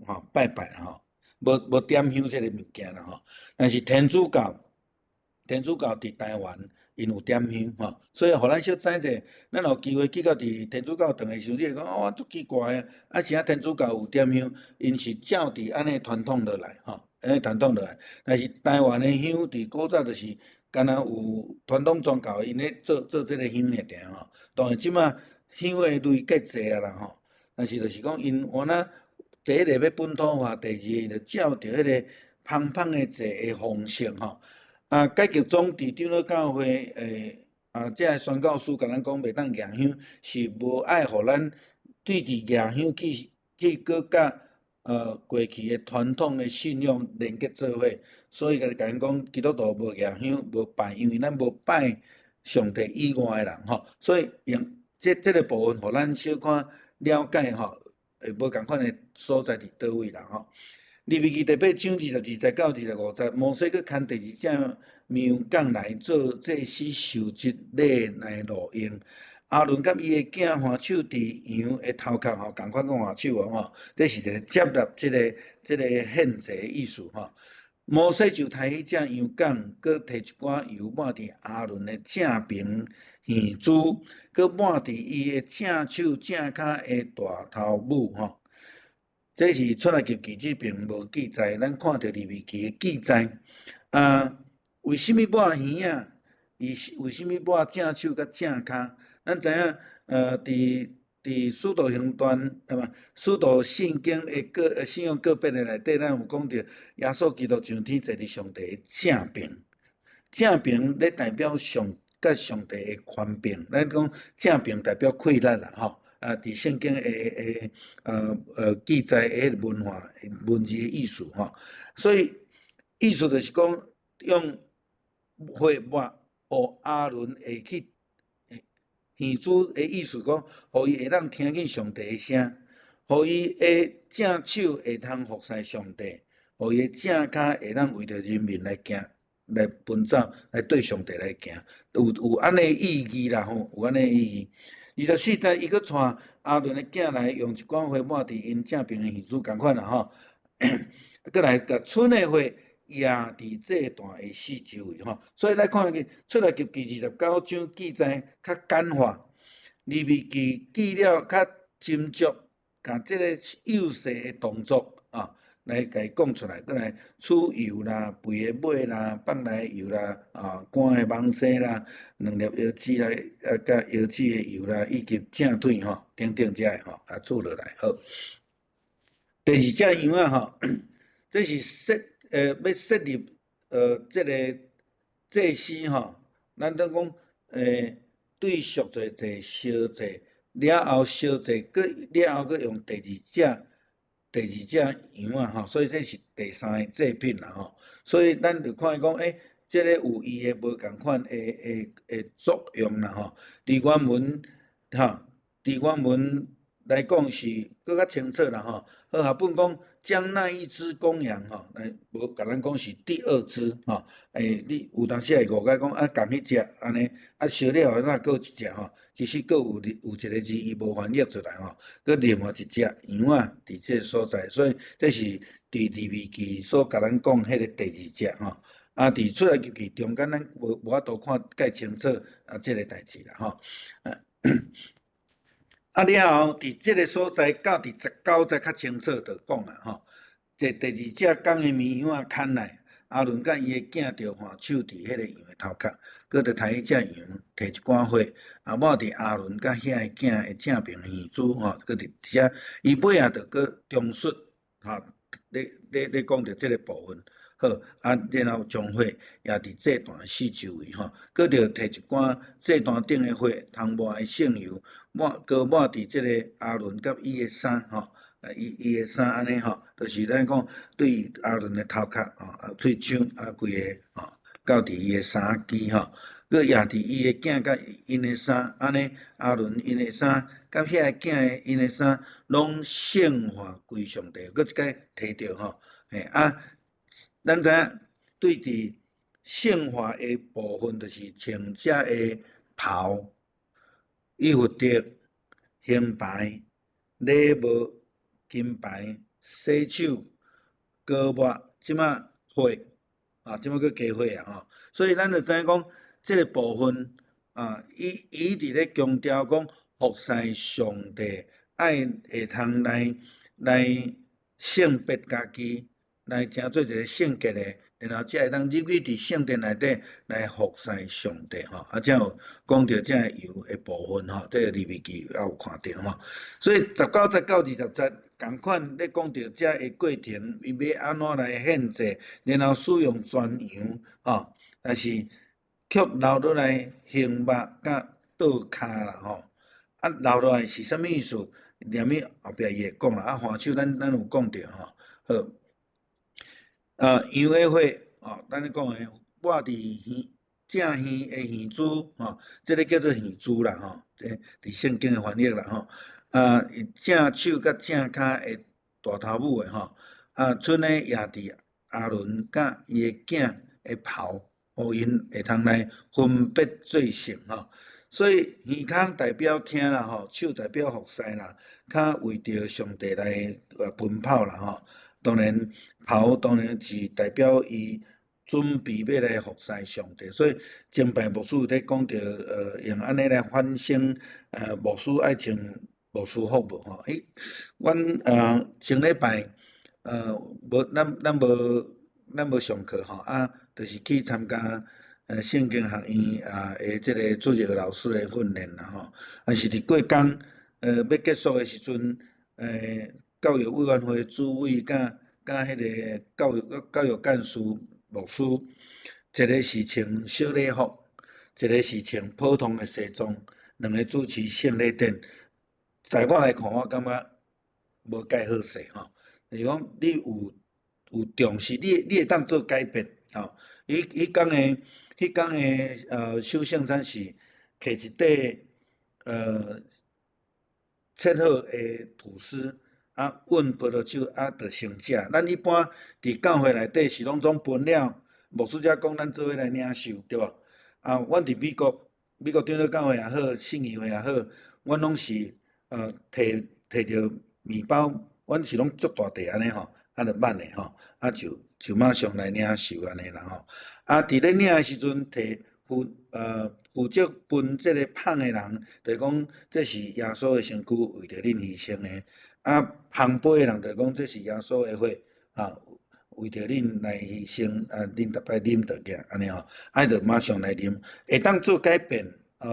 吼拜拜吼，無點香這个物件啦吼。但是天主教佇台灣 𪜶有點香吼，所以予咱小知者，咱有機會去到佇天主教堂的時陣，你會講哦，足奇怪的，啊是啊天主教有點香，𪜶是照佇按呢傳統落來吼，按呢傳統落來。但是台灣的香佇古早就是敢若有傳統宗教，𪜶咧做做這個香爾爾吼。當然這馬香的類較濟啊啦吼，但是就是講𪜶原來第一個欲本土化，第二個就照著彼個芳芳的祭的方式吼。啊，改革宗佇長老教會啊，這个宣教師共咱講袂當舉香，是無愛予咱對佇舉香去去閣佮過去的傳統的信仰連結做伙，所以共咱講基督徒無舉香無拜，因為咱無拜上帝以外的人吼，所以用這這个部分，予咱小可了解吼，會無仝款的所在佇佗位啦吼。利未記第八章22節到25節，摩西閣牽第二隻綿羊來做祭司受職禮來路用。亞倫佮伊的囝按手佇羊的頭殼吼，仝款講按手哦吼，這是一個接納這个這个獻祭的意思吼。摩西就刣彼隻羊犅，閣提一寡油抹佇亞倫的正爿耳珠，閣抹佇伊的正手正跤的大頭拇吼。這是出埃及記這邊無記載，咱看著利未記的記載。啊，為啥物抹耳仔？伊是為啥物抹正手佮正跤？咱知影，佇佇使徒行傳，對嘛？使徒信經的個信仰個別的內底，咱有講著耶穌基督上天坐佇上帝的正爿，正爿咧代表上佮上帝的權柄。咱講正爿代表氣力啦，吼。啊，佇聖經的的記載的文化文字的意思吼，所以意思就是講用血抹，予亞倫會去耳珠的意思講，予伊會當聽見上帝的聲，予伊的正手會通服侍上帝，予伊的正跤會當為著人民來行，來奔走，來對上帝來行，有有按呢意義啦吼，有按呢意義。24節，伊閣帶亞倫的囝來，用一寡血抹佇𪜶正爿的耳珠仝款啦吼，閣來共剩的血掖佇祭壇的四周圍吼。所以咱看去出埃及記29章記載較簡化，利未記記了較斟酌，共這個幼細的動作啊，來共伊講出來，閣來取油啦、肥的尾啦、放來的油啦、啊肝的蠓生啦、兩粒腰子啦、啊佮腰子的油啦，以及正腿吼等等這个吼，啊取落來好。第二隻羊仔吼，這是設欲設立這个祭司吼，咱都講對贖罪祭、燒祭了後燒祭，閣了後閣用第二隻。第二隻羊仔吼，所以這是第三个祭品啦吼。所以咱就看伊講，欸，這个有伊的無仝款的的的作用啦吼。佇原文吼，佇原文來講是閣較清楚啦吼。和合本講將那一隻公羊吼，來無共咱講是第二隻吼。欸，你有當時會誤解講啊，仝彼隻按呢，啊燒了後哪閣有一隻吼？其實閣有有一個字伊無翻譯出來吼，閣另外一隻羊仔佇這个所在，所以這是佇利未記所共咱講彼个第二隻吼。啊，佇出埃及記中間咱無無法度看蓋清楚啊，這个代誌啦吼。啊了後，佇這个所在到佇19節較清楚就講啊吼，這第二隻公的綿羊仔牽來，亞倫佮伊的囝著按手佇彼个羊的頭殼，閣著刣彼隻羊，提一寡血，啊抹佇亞倫佮遐的囝的正爿耳珠吼，閣佇遮，伊尾仔著閣重述吼，咧咧咧講著這个部分。好，啊，然後將血掖佇祭壇四周圍吼，閣著提一寡祭壇頂的血，通抹的聖油，抹閣抹佇這个亞倫佮伊的衫吼，啊，伊伊的衫按呢吼，就是咱講對亞倫的頭殼吼，啊，喙鬚啊，規个吼，到佇伊的衫肢吼，閣掖佇伊的囝佮𪜶的衫，按呢亞倫𪜶的衫，佮遐个囝的𪜶的衫，攏聖化歸上帝，閣一擺提著吼，嘿啊。咱知影，對佇聖化的部分，就是穿這个袍、以弗得、胸牌、禮帽、金牌、洗手、膏抹，這馬血，啊，這馬閣加血啊吼。所以咱就知影講，這个部分啊，伊佇咧強調講服侍上帝，愛會通來聖別家己，來成做一個聖潔的，然後才會當入去佇聖殿內底來服侍上帝吼。啊，才有講著這个油的部分吼，這个利未記也有看著吼。所以19節到20節仝款咧講著這个過程，伊欲按怎來獻祭，然後使用全羊吼，但是卻留落來杏肉佮倒跤啦吼。啊，留落來是啥物意思？連去後壁伊會講啦。啊，歡手咱有講著吼。好，羊的血吼，咱咧講的抹佇耳正耳的耳珠吼，這个叫做耳珠啦吼，這佇聖經的翻譯啦吼。啊，正手佮正跤的大頭拇的吼，啊，賰呢也佇亞倫佮伊的囝的袍，予𪜶會通來分別做聖吼。所以耳孔代表聽啦吼，手代表服侍啦，跤為著上帝來奔跑啦吼。當然袍當然是代表伊準備欲來服侍上帝，所以前擺牧師有咧講著，用按呢來反省，牧師愛穿牧師服無吼？欸，阮前禮拜，無咱無上課吼，啊，就是去參加聖經學院啊的這个主日學老師的訓練啦吼。但是佇過工，欲結束的時陣，教育委員會主委佮彼个教育幹事牧師，一个是穿小禮服，一个是穿普通的西裝，兩个主持聖禮典。在我來看，我感覺無介好勢吼。就是講你有重視，你會當做改變吼。彼工的守聖餐是摕一塊切好的吐司，啊，溫葡萄酒，啊，就先食。咱一般佇教會內底是攏總分了，牧師才講咱做伙來領受，對無？啊，阮佇美國，美國長老教會也好，信義會也好，阮攏是摕著麵包，阮是攏足大塊按呢吼，啊，就挽的吼，啊就馬上來領受按呢啦吼。啊，佇咧領的時陣，摕負責分這个芳的人，就是講這是耶穌的身軀為著恁犧牲的。啊，捧杯的人就講這是耶穌的血，啊，為著恁來犧牲，啊，恁逐擺啉著個按呢吼，啊，就馬上來啉，會當做改變，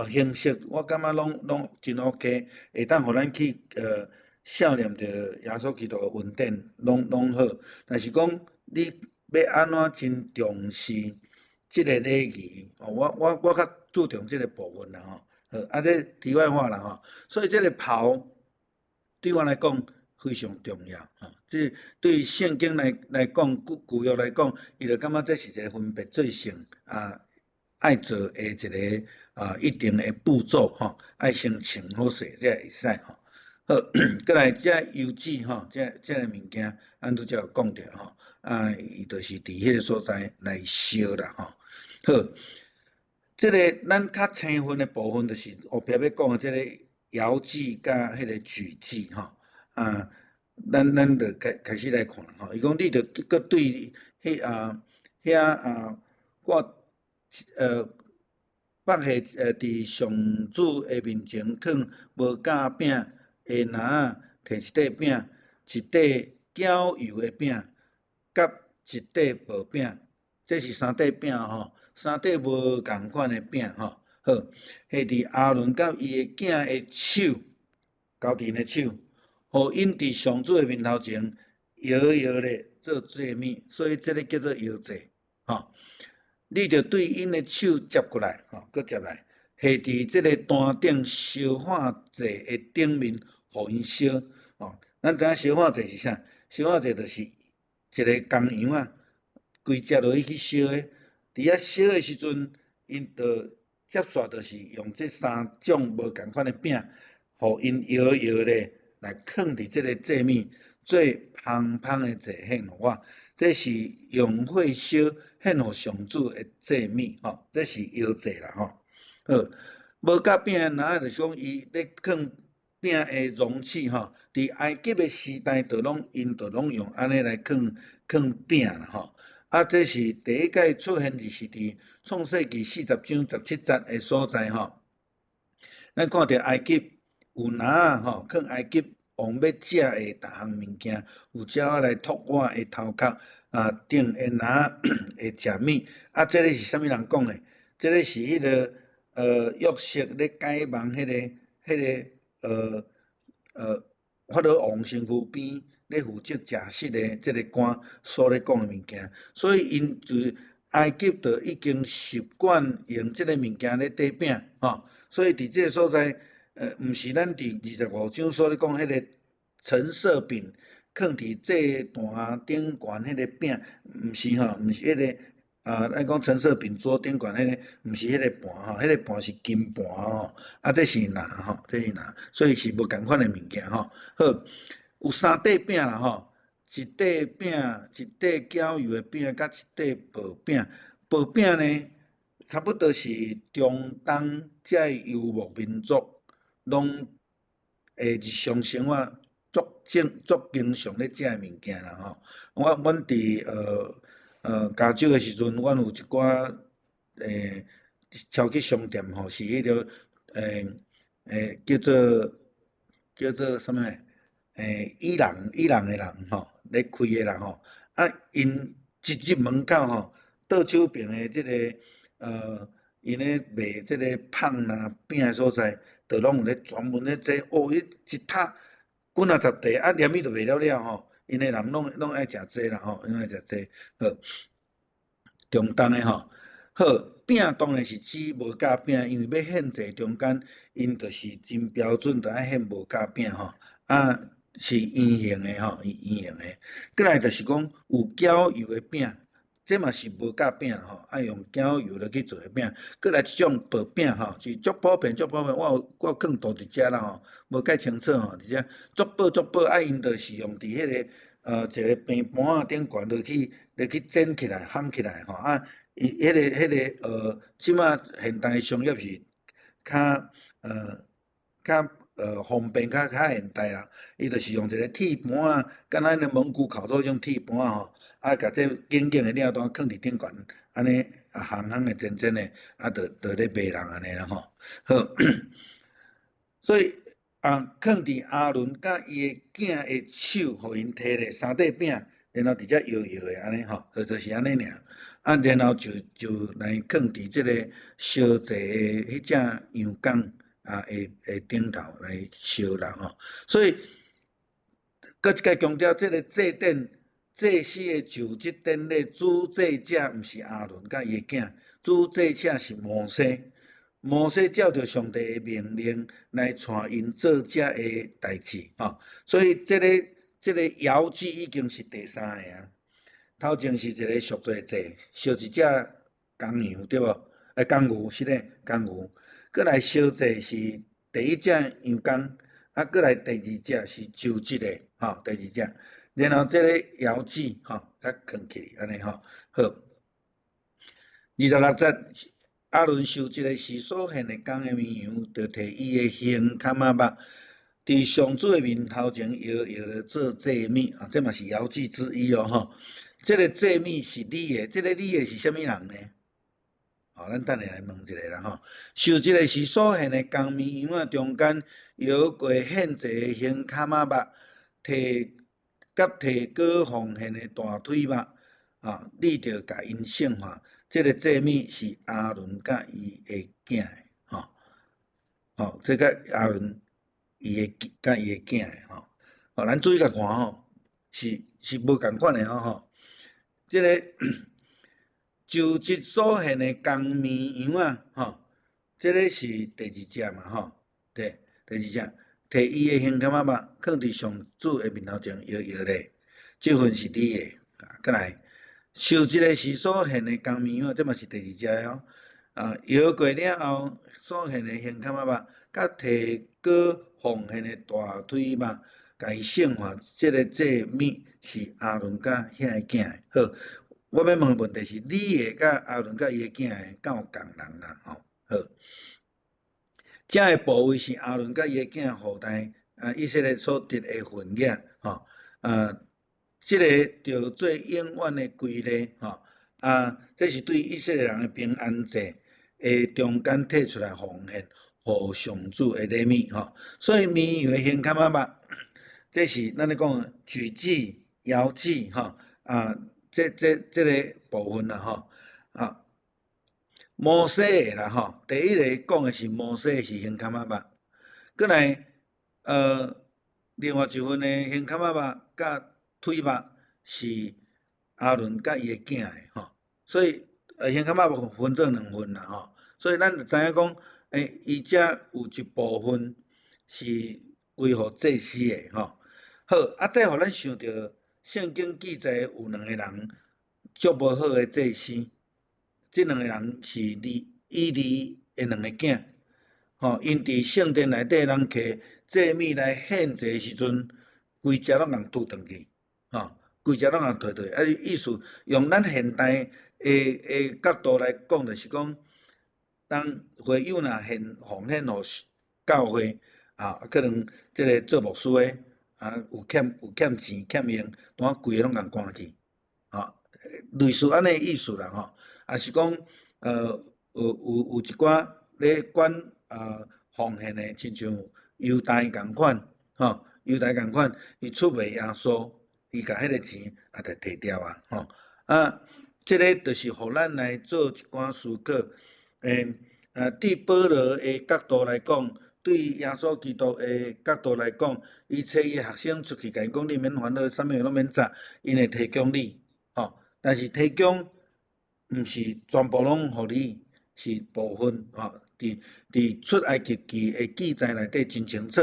形式我感覺攏真 OK，會當予咱去效念著耶穌基督的恩典，攏好。但是講你欲按怎真重視這個禮儀，哦，我較注重這個部分啦吼。好，啊，這題外話啦吼。所以這個袍對我來講非常重要吼。這對聖經來講，舊約來講，伊就感覺這是一個分別做聖啊，愛做的一個啊一定的步驟吼，愛先穿好勢才會使吼。好，過來這油脂吼，這个物件，咱拄才有講著吼，啊，伊就是佇彼个所在來燒啦吼。好，這个咱較青分的部分，就是後壁欲講的這个搖祭佮彼个舉祭吼。啊，咱就開始來看吼。伊講你著閣對彼啊遐啊掛放下佇上主的面前囥無酵餅的籃仔，摕一塊餅，一塊攪油的餅，佮一塊薄餅，這是三塊餅吼，三塊無仝款的餅吼。好，下佇亞倫佮伊的囝的手，交佇𪜶的手，予𪜶佇上主的面頭前搖搖咧做祭物，所以這个叫做搖祭，吼。你著對𪜶的手接過來，吼，閣接來，下佇這个壇頂燒化祭的頂面，予𪜶燒，吼。咱知影燒化祭是啥？燒化祭就是一个公羊仔，規隻落去去燒的。佇遐燒的時陣，𪜶就接續就是用這三種無仝款的餅，予𪜶搖搖咧來囥佇這个祭物，做芳芳的祭獻予我。這是用火燒獻予上主的祭物，吼，這是搖祭啦，吼。好，無酵餅的籃仔就是講伊咧囥餅的容器，吼，佇埃及的時代，就攏𪜶就攏用按呢來囥囥餅啦，吼。啊，這是第一擺出現是佇創世記40章17節的所在吼。咱看著埃及有籃仔吼，囥埃及王欲食的逐項物件，有鳥仔來啄我的頭殼啊頂的籃仔會食物。啊，這个是啥物人講的？這个是彼个約瑟咧解夢彼个法老王身軀邊咧負責食食的這个官所咧講的物件，所以𪜶就埃及就已經習慣用這个物件咧綴餅吼，所以佇這个所在，毋是咱佇25章所咧講彼个陳設餅，囥佇祭壇頂懸彼个餅，毋是吼，毋是彼个啊，咱講陳設餅桌頂懸彼个，毋是彼个盤吼，彼个盤是金盤吼，啊，這是籃吼，這是籃，所以是無仝款的物件吼。好，有三塊餅啦吼，一塊餅，一塊絞油的餅，佮一塊薄餅。薄餅呢，差不多是中東這个遊牧民族攏會日常生活足正足經常咧食的物件啦吼。阮佇加州的時陣，阮有一寡超級商店吼，是彼个叫做啥物？伊朗的人吼，咧開的啦吼，啊，𪜶一入門口吼，倒手邊的這个𪜶咧賣這个麭啦餅的所在，就攏有咧專門咧做，哦，彼一塔幾若十塊，啊，連伊就賣了了吼。𪜶的人攏愛食這啦吼，攏愛食這。好，中東的吼，好，餅當然是指無酵餅，因為欲獻祭中間，𪜶就是真標準，就愛獻無酵餅吼，啊，是圓形的吼，圓形的。過來就是講有絞油的餅，這嘛是無酵餅吼，愛用絞油落去做的餅。過來一種薄餅吼，是足普遍足普遍，我有囥圖佇遮啦吼，無介清楚吼，佇遮足薄足薄，啊，𪜶就是用佇彼个一个平盤仔頂懸落去，落去煎起來、烘起來吼，啊，伊彼个這馬現代商業是較方便、較現代啦。伊就是用一個鐵盤仔，敢若彼个蒙古烤肉彼種鐵盤吼，啊，共這緊緊的領單囥佇頂懸，按呢啊烘烘的煎煎的，啊，就咧賣人按呢啦吼。好，所以啊，囥佇亞倫佮伊的囝的手，予𪜶提咧三塊餅，然後佇遮搖搖的按呢吼，就是按呢爾。啊，然後就來囥佇這個燒祭的彼隻羊公啊，的頂頭來燒啦吼。所以，閣一擺強調，這个祭典祭司的就職典禮主祭者毋是亞倫佮伊的囝，主祭者是摩西。摩西照著上帝的命令來帶𪜶做這个代誌吼。所以這个搖祭已經是第三个啊。頭前是一个贖罪祭，燒一隻公羊對無？公牛是咧，公牛。閣來燒祭是第一隻羊公，啊，閣來第二隻是就職的，吼，第二隻。然後這个搖祭，吼，較囥起按呢吼，好。26節，亞倫受這个時所獻的公的綿羊，就提伊的胸坎仔肉，佇上主的面頭前搖搖來做祭物，啊，這嘛是搖祭之一哦，吼。這个祭物是你的，這个你的是啥物人呢？哦，咱等下來問一下啦吼。受這个時所獻的公綿羊仔中間，搖過獻祭的胸坎仔肉，提佮提膏奉獻的大腿肉，啊，你著共𪜶聖化。這个祭物是亞倫佮伊的囝的，吼，吼，這个亞倫伊的佮伊的囝的，吼，哦，咱注意共看吼，是無仝款的吼吼。這个就職所獻的公綿羊仔，吼，這个是第二隻嘛，吼，對，第二隻，提伊的胸坎仔肉，囥佇上主的面頭前搖搖咧，這份是你的，啊，閣來，受這个時所獻的公綿羊，這嘛是第二隻哦，啊，搖過了後所獻的胸坎仔肉，佮提膏奉獻的大腿肉，共伊聖化，這个祭物是亞倫佮遐个囝的。好，我欲問的問題是，你的佮亞倫佮伊的囝的，敢有仝人啦？吼，好，這个部位是亞倫佮伊的囝後代啊，以色列所得的份額，吼，啊，這个著做永遠的規例吼。啊，這是對以色列人的平安祭的中間提出來奉獻，予上主的禮物吼。所以綿羊的胸坎仔肉，這是咱咧講舉祭、搖祭吼啊，這個部分啦吼啊。摩西的啦吼，第一个講的是摩西是胸坎仔肉，閣來另外一份的胸坎仔肉佮腿肉是亞倫佮伊的囝的吼，所以胸坎仔肉分做兩份啦吼，所以咱就知影講，伊遮有一部分是歸予祭司的吼。好，啊，這予咱想著聖經記載有兩個人足無好的祭司。這兩個人是以利的兩個囝，吼，𪜶佇聖殿內底人提祭物來獻祭的時陣，規隻攏共拄轉去，吼，規隻攏共提提，啊，意思用咱現代的角度來講，就是講，當會友若獻奉獻予教會，啊，可能這个做牧師的，啊，有欠錢欠用，當規个攏共關去，吼，類似按呢意思啦，吼。也是講，有一寡咧管奉獻的，親像猶大仝款，吼，猶大仝款，伊出賣耶穌，伊共彼个錢也著提掉啊，吼，啊，這个就是予咱來做一寡思考，對保羅的角度來講，對耶穌基督的角度來講，伊揣伊學生出去，共𪜶講你免煩惱，啥物攏免紮，𪜶會提供你，吼，但是提供毋是全部攏予你，是部分吼。佇出埃及記的記載內底真清楚，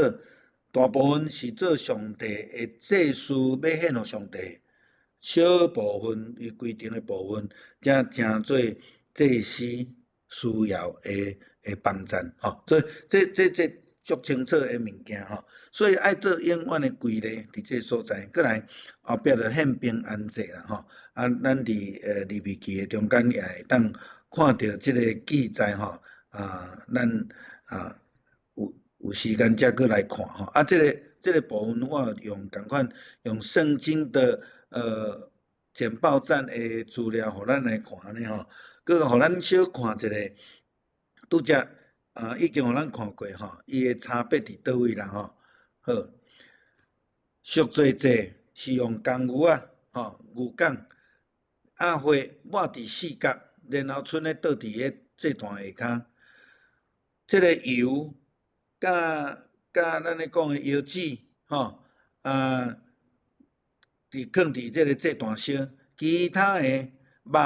大部分是做上帝的祭司欲獻予上帝，小部分伊規定的部分，才成做祭司需要的幫贊吼。所以這足清楚的物件吼，所以愛做永遠的規例佇這所在，閣來後壁就獻平安祭啦吼。啊，咱佇利未記的中間也會當看著這个記載吼。啊，咱啊有時間才閣來看吼。啊，這個部分我用仝款用聖經的簡報站的資料，予咱來看按呢吼。閣予咱小看一下，拄才啊已經予咱看過吼，伊的差別佇佗位啦吼。好，贖罪祭是用公牛仔吼，牛犅啊血抹佇四角，然後賰咧倒佇彼祭壇下跤。這个油佮咱咧講的腰子吼，啊，佇囥佇這个祭壇燒，其他的肉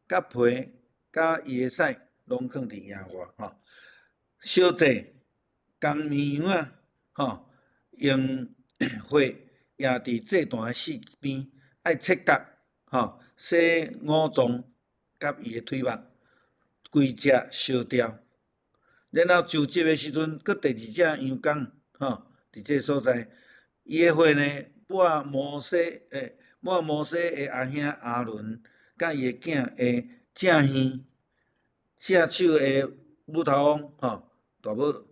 佮皮佮伊的屎攏囥佇野外吼。燒祭公綿羊仔吼，用血掖佇祭壇的四邊，愛切角吼，洗五臟佮伊的腿肉，規隻燒掉。然後就職的時陣，閣第二隻羊犅吼，佇這个所在，伊的血呢，抹摩西的阿兄亞倫佮伊的囝的正耳、正手的拇頭翁吼，大拇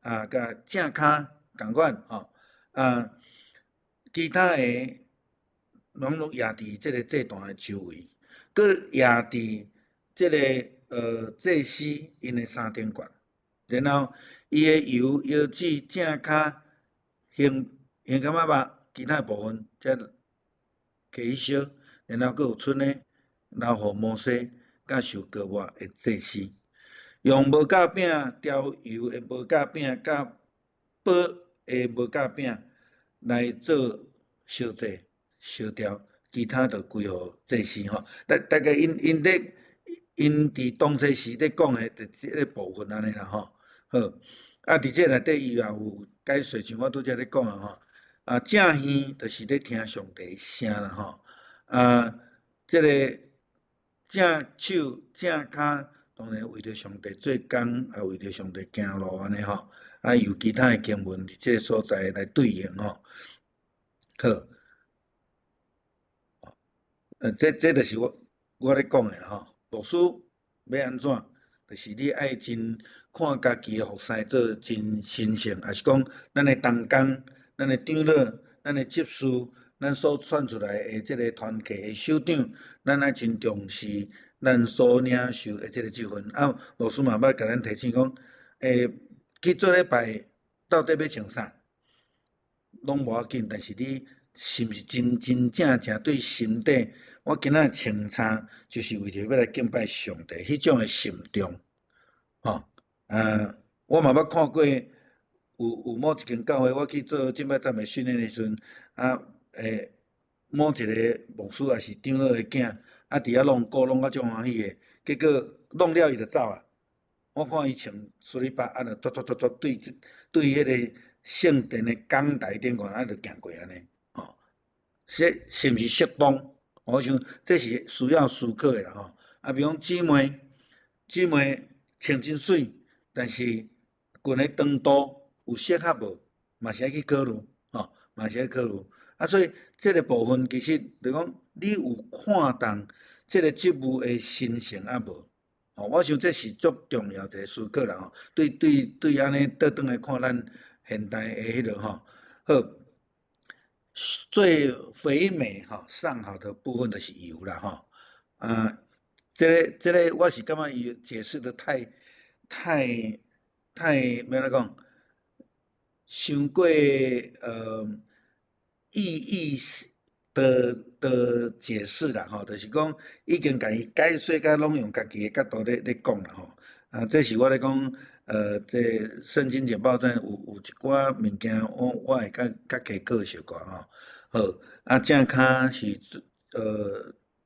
啊，佮正跤仝款吼，啊，其他的攏掖佇這个祭壇的周圍，閣掖佇這个祭司𪜶的衫頂懸。然後，伊的油、腰子、正跤、胸坎仔肉，其他部分才提去燒，然後閣有賰的留予摩西佮受膏抹的祭司，用無酵餅調油的無酵餅佮薄的無酵餅來做燒祭燒掉，其他就歸予祭司吼。大概𪜶佇當時時咧講的，就這个部分按呢啦吼。好，啊，佇這內底伊也有解說，像我拄才咧講的吼，啊，正耳就是咧聽上帝聲啦吼，啊，這个正手正跤，當然為著上帝做工，啊，為著上帝行路按呢吼，啊，有其他的經文佇這个所在來對應吼。好，這就是我咧講的吼，牧師欲按怎？就是你愛真看家己的服侍做真神聖，抑是講咱的同工、咱的長老、咱的執事，咱所選出來的這个團契的首長，咱愛真重視咱所領受的這个職分。啊，牧師嘛捌共咱提醒講，去做禮拜到底欲穿啥，攏無要緊，但是你是毋是真真正正對心底，我今仔穿衫就是為著欲來敬拜上帝，彼種的心中，吼，我嘛捌看過有某一間教會，我去做敬拜讚美訓練的時陣，啊，某一个牧師抑是長老的囝，啊，佇遐弄鼓弄甲足歡喜的，結果弄了伊就走啊。我看伊穿絲襪啊，就拖拖拖拖對對彼个聖殿的講臺頂懸，啊，就行過按呢，吼，這是毋是適當？我想這是需要思考的啦吼。啊，比如講姊妹，姊妹穿真媠，但是裙的長度有適合無？嘛是愛去考慮，吼，嘛是愛考慮。啊，所以這个部分其實就講，你有看重這个職務的神聖抑無？吼，我想這是足重要一个思考啦吼。對對對，按呢倒轉來看咱現代的彼落吼，好，最肥美吼上好的部分就是油啦吼。啊，這个這个我是感覺伊解釋得太太太，欲按怎講？傷過意義的解釋啦吼，就是講已經共伊解說甲攏用家己的角度咧講啦吼。啊，這是我咧講，這聖經簡報站有一寡物件，我會較較加過小可吼。好，啊，正跤是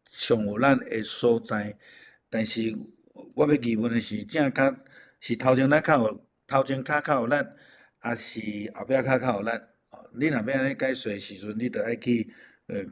上有力的所在，但是我欲疑問的是，正跤是頭前力較有，頭前跤較有力，抑是後壁跤較有力？你若欲按呢解說的時陣，你著愛去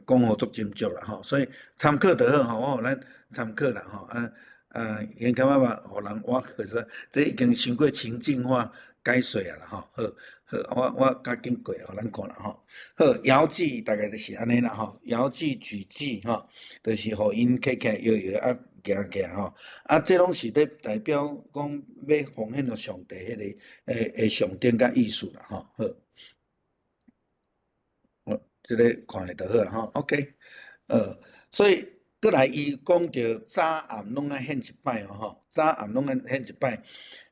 講予足斟酌啦吼。所以參考就好吼，我予咱參考啦吼。啊啊，因感覺嘛，予人我可說，這已經傷過情境化解說啊啦吼。好，好，我較緊過，予咱看啦吼。好，搖祭大概就是按呢啦吼。搖祭舉祭吼，就是予𪜶起起來搖搖啊行起來吼。啊，這攏是咧代表講欲奉獻予上帝彼个象徵佮意思啦吼。好，我這个看下就好吼。OK，所以閣來伊講著早暗攏愛獻一擺哦吼，早暗攏愛獻一擺，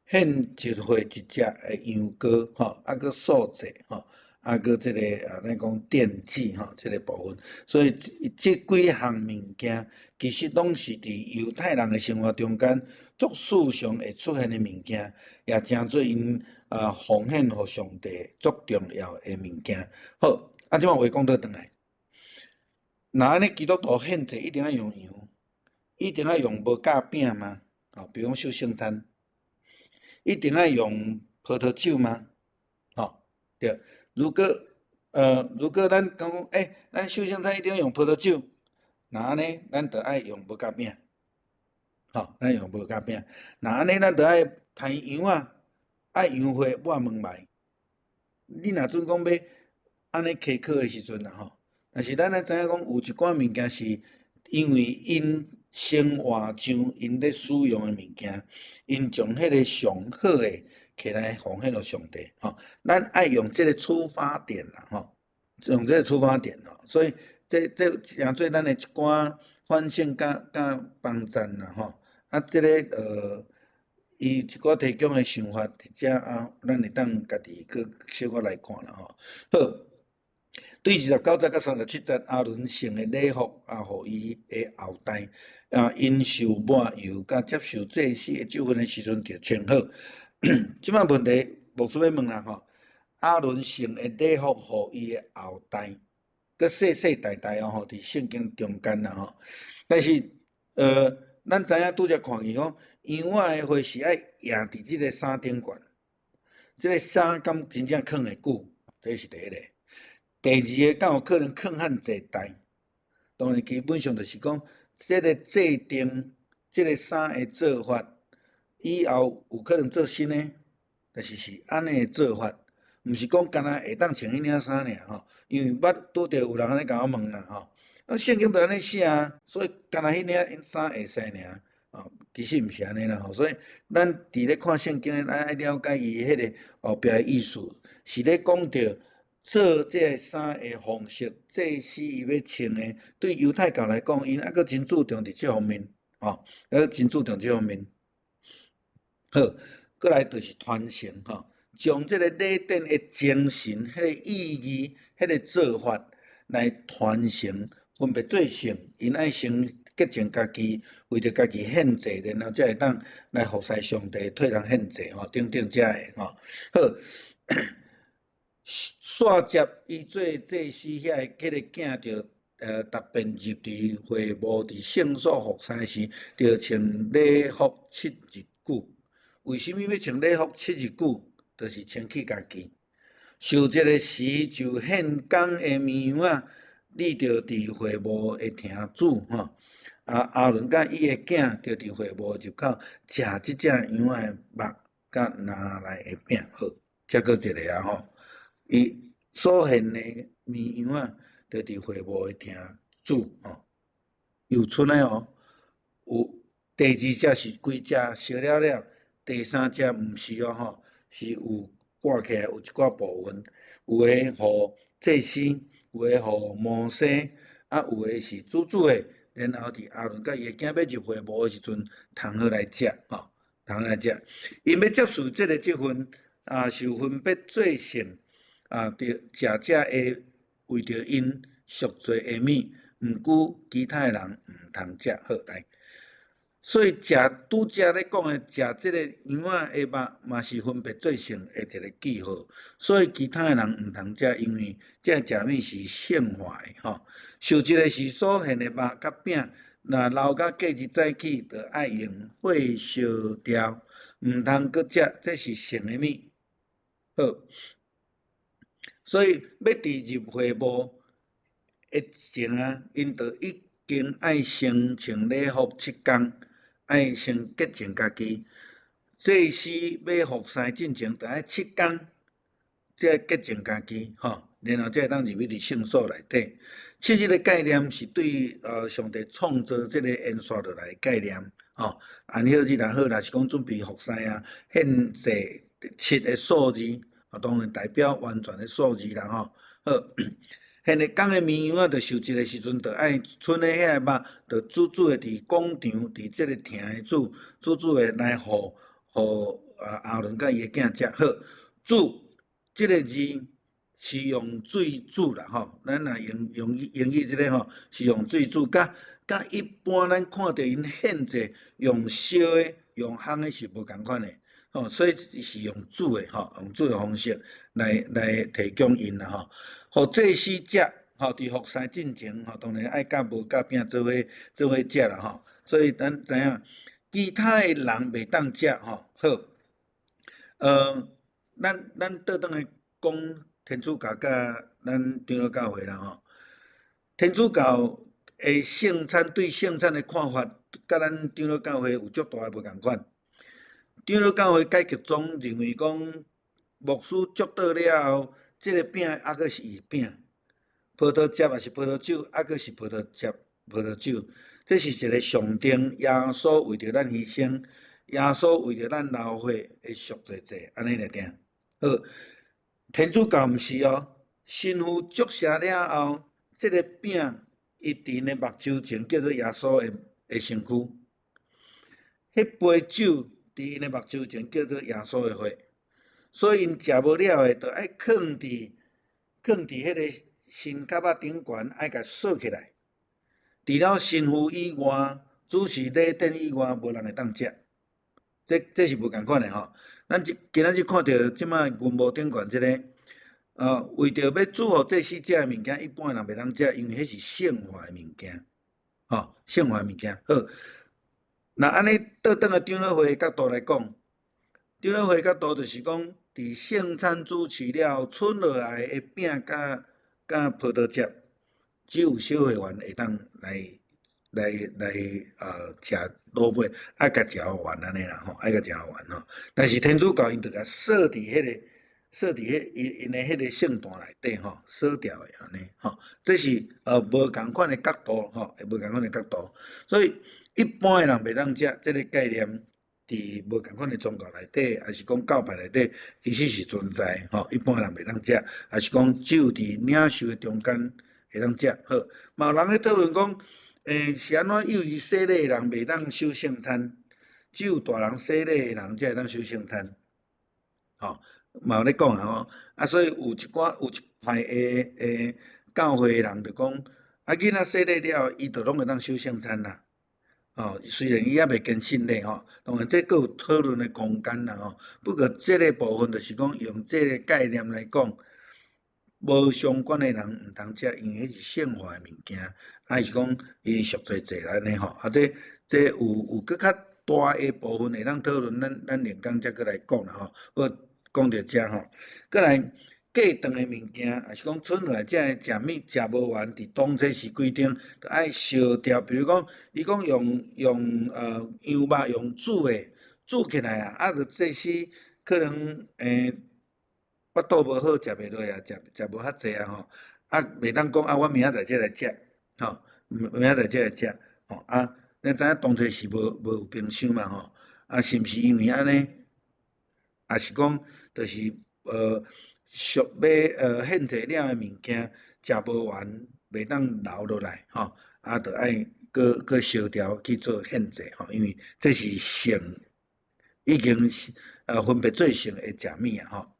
獻一歲一隻的羊羔吼，啊閣素祭吼，啊閣這个啊，咱講奠祭吼，這个部分。所以這幾項物件，其實攏是佇猶太人的生活中間足時常會出現的物件，也成做𪜶啊奉獻予上帝足重要的物件。好，啊，這擺話講倒轉來，若按呢基督徒獻祭一定愛用羊，一定愛用無酵餅嗎？哦，比如講守聖餐，一定愛用葡萄酒嗎？吼，對。如果咱講，咱守聖餐一定愛用葡萄酒，若按呢，咱就愛用無酵餅，吼，咱用無酵餅。若按呢，咱就愛刣羊仔，愛羊血抹門楣。你若準講欲按呢開課的時陣啦，吼，但是咱愛知影講，有一寡物件是因為𪜶生活上𪜶咧使用的物件，𪜶將彼个上好的摕來奉獻予上帝，吼，咱愛用這个出發點啦，吼，用這个出發點吼，所以這成做咱的一寡反省佮佮幫贊啦，吼，啊，這个伊一寡提供的想法佇遮啊，咱會當家己閣小可來看啦，吼。好，對29節佮37節，亞倫穿的禮服啊，予伊的後代啊，𪜶受抹油佮接受祭司的職分的時陣，著穿好。這擺問題，牧師欲問啦吼，亞倫穿的禮服，予伊的後代，閣世世代代哦吼，佇聖經中間啦吼。但是，咱知影拄才看見講，羊仔的血是愛掖佇這个衫頂懸，這个衫敢真正囥會久，這是第一个。第二个，敢有可能囥遐濟代？當然，基本上就是講，這个制定這个衫的做法，以後有可能做新的，但是是按呢做法，毋是講干焦會當穿彼領衫爾吼。因為捌拄著有人按呢共我問啦吼，啊聖經就按呢寫啊，所以干焦彼領衫會使爾，哦，其實毋是按呢啦吼。所以咱佇咧看聖經，咱愛了解伊彼个後壁的意思，是咧講著。做這衫的方式，祭司伊欲穿的，對猶太教來講，𪜶猶閣真注重佇這方面，吼，猶閣真注重這方面。好，閣來就是傳承，吼，將這個禮典的精神、彼個意義、彼個做法來傳承，分別做聖，𪜶愛先潔淨家己，為著家己獻祭，然後才會當來服侍上帝，替人獻祭，吼，等等遮个，吼。好。煞接伊做祭司遐个彼个囝著逐遍入佇會幕佇聖所服侍時，著穿禮服七日久。為啥物欲穿禮服七日久？就是清氣家己。受這个時就獻公的綿羊仔，你著佇會幕的廳煮吼。啊，亞倫佮伊的囝著佇會幕入口食這隻羊仔的肉，佮拿來的餅。好，這閣一个啊吼。伊所獻的綿羊仔，著佇會幕的廳煮吼，有賰的哦。有第二隻是規隻燒了了，第三隻毋是哦吼，是有割起來有一寡部分，有的予祭司，有的予摩西，啊有的是煮煮的，然後佇亞倫佮伊的囝欲入會幕的時陣，通好來食吼，通好來食。𪜶欲接受這个職分，啊，受分別做聖。啊，著食這个為著𪜶贖罪的物，毋過其他的人毋通食。好來，所以食拄才咧講的食這个羊仔的肉，嘛是分別做聖的一個記號。所以其他的人毋通食，因為這個食物是聖化的吼。受這个時所獻的肉佮餅，若留到隔日早起，著愛用火燒掉，毋通閣食，這是聖的物。好。所以欲佇入會幕的前啊，𪜶著已經愛先穿禮服七工，愛先潔淨家己。祭司欲服侍進前，著愛七工才潔淨家己，吼，然後才會當入去佇聖所內底。七日的概念是對上帝創造這个延續落來的概念，吼。安息日也好，若是講準備服侍啊，獻祭七的數字。啊，當然代表完全的數字啦吼。好，獻的公的綿羊仔，著受這个時陣，著愛賰的遐个肉，著煮煮的佇廣場，佇這个廳的煮，煮煮的來予予啊亞倫佮伊的囝食。好，煮這个字是用水煮啦吼。咱若用用英語這个吼，是用水煮，佮佮一般咱看著𪜶獻祭用燒的、用烘的是無仝款的。吼，所以是用煮的吼，用煮的方式來提供𪜶啦吼。予祭司食，吼，佇服侍進前吼，當然愛佮無酵餅做伙食啦吼。所以咱知影，其他的人袂當食吼。好，咱倒轉來講天主教佮咱長老教會啦吼。天主教的聖餐對聖餐的看法，佮咱長老教會有足大的無仝款。長老教會改革宗認為講，牧師祝禱了後，這个餅猶閣是伊餅，葡萄汁也是葡萄酒，猶閣是葡萄汁、葡萄酒。這是一個象徵，耶穌為著咱犧牲，耶穌為著咱流血的贖罪祭，按呢來定。好，天主教毋是哦，神父祝聖了後，這个餅伊佇𪜶的目睭前叫做耶穌的身軀，彼杯酒，佇𪜶的目睭前叫做耶穌的血，所以𪜶食無了的，著愛囥佇囥佇彼个神龛仔頂懸，愛共鎖起來。除了神父以外，主持禮典以外，無人會當食。這是無仝款的吼。咱這今仔日看著這擺銀幕頂懸這个，為著欲煮予祭司食的物件，一般的人袂當食，因為彼是聖化的物件，吼，聖化的物件。好。若按呢倒轉來長老會的角度來講，長老會的角度就是講，佇聖餐主持了後，賰落來的餅佮佮葡萄汁，只有小會員會當來食落尾，愛共食予完按呢啦吼，愛共食予完吼。但是天主教𪜶就共鎖佇彼个鎖佇彼𪜶𪜶的彼個聖壇內底吼，鎖掉的按呢吼，這是無仝款的角度吼，無仝款的角度，所以。一般的人袂當食，這个概念，佇無仝款的宗教內底，抑是講教派內底，其實是存在吼，一般人袂當食，抑是講只有佇領袖的中間會當食。好，嘛有人咧討論講，是按怎幼兒洗禮的人袂當守聖餐，只有大人洗禮的人才會當守聖餐。吼，嘛有咧講啊吼，啊，所以有一寡有一派的教會的人就講，啊，囡仔洗禮了，伊就攏會當守聖餐啦。吼，雖然伊猶未堅信禮吼，當然這閣有討論的空間啦吼。不過這个部分就是講用這个概念來講，無相關的人毋通食，因為彼是聖化的物件，抑是講伊贖罪祭按呢吼。啊，這有閣較大的部分會當討論，咱另工才閣來講啦吼。好，講著遮吼，閣來。過長的物件，抑是講剩落來這个食物食無完，佇當初時規定，著愛燒掉。比如講，伊講用羊肉用煮的，煮起來啊，啊，著這時可能腹肚無好，食袂落啊，食無較濟啊吼，啊，袂當講啊，我明仔載才來食，吼，明仔載才來食，吼啊，咱知影當初時無有冰箱嘛吼，啊，是毋是因為按呢？抑是講，就是俗欲獻祭了的物件，食無完，袂當留落來吼，啊，著愛閣燒掉去做獻祭吼，因為這是聖已經是分別做聖的食物啊吼。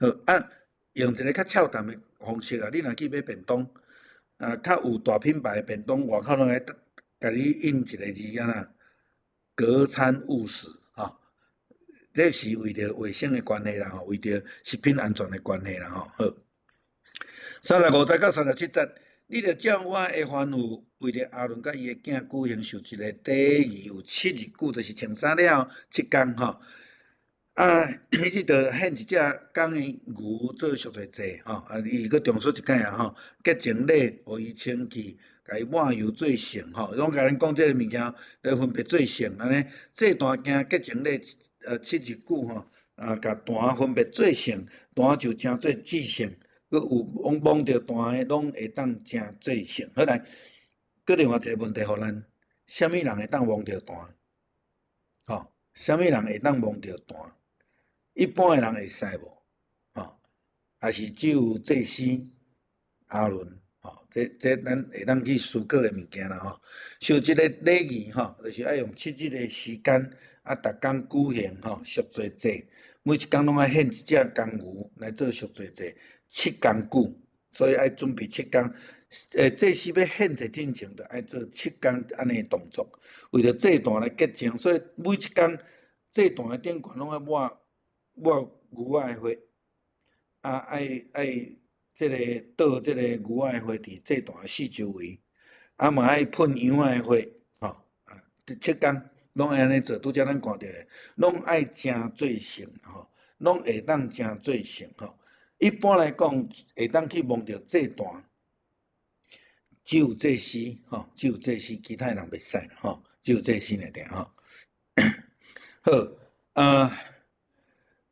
好啊，用一個較俏談的方式啊，你若去買便當，啊，較有大品牌的便當，外口攏愛共你印一个字按怎，隔餐勿食。這是為著衛生的關係啦吼，為著食品安全的關係啦吼。好，35節到37節，你著照我的吩咐，為著亞倫佮伊的囝舉行受一个禮儀，有7日久，就是穿衫了7工吼。啊，彼日著獻一隻公的牛做贖罪祭吼，啊，伊閣重述一擺啊吼，潔淨禮，予伊清氣，共伊抹油做聖吼，攏共咱講這个物件來分別做聖按呢，祭壇行潔淨禮，7日久吼，啊，共壇分別做聖，壇就成做至聖，閣有往摸著壇的，攏會當成做聖。好來，閣另外一个問題予咱，啥物人會當摸著壇？吼，啥物人會當摸著壇？一般的人會使無？吼，抑是只有祭司亞倫？吼，這咱會當去思考的物件啦吼。受這个禮儀吼，就是愛用七日的時間，啊，逐工舉行吼贖罪祭，每一工攏愛獻一隻公牛來做贖罪祭，七工久，所以愛準備七工。祭司欲獻祭進前，就愛做七工按呢動作，為著祭壇來潔淨，所以每一工祭壇的頂懸攏愛抹抹牛仔的血，啊，愛這个倒這个牛仔的血佇祭壇四周圍，啊嘛愛噴羊仔的血，吼，啊，七工攏愛按呢做，拄才咱看著的，攏愛成做聖，吼，攏會當成做聖，吼。一般來講，會當去摸著祭壇，只有祭司，吼，只有祭司，其他人袂使，吼，只有祭司爾爾，吼。好，啊。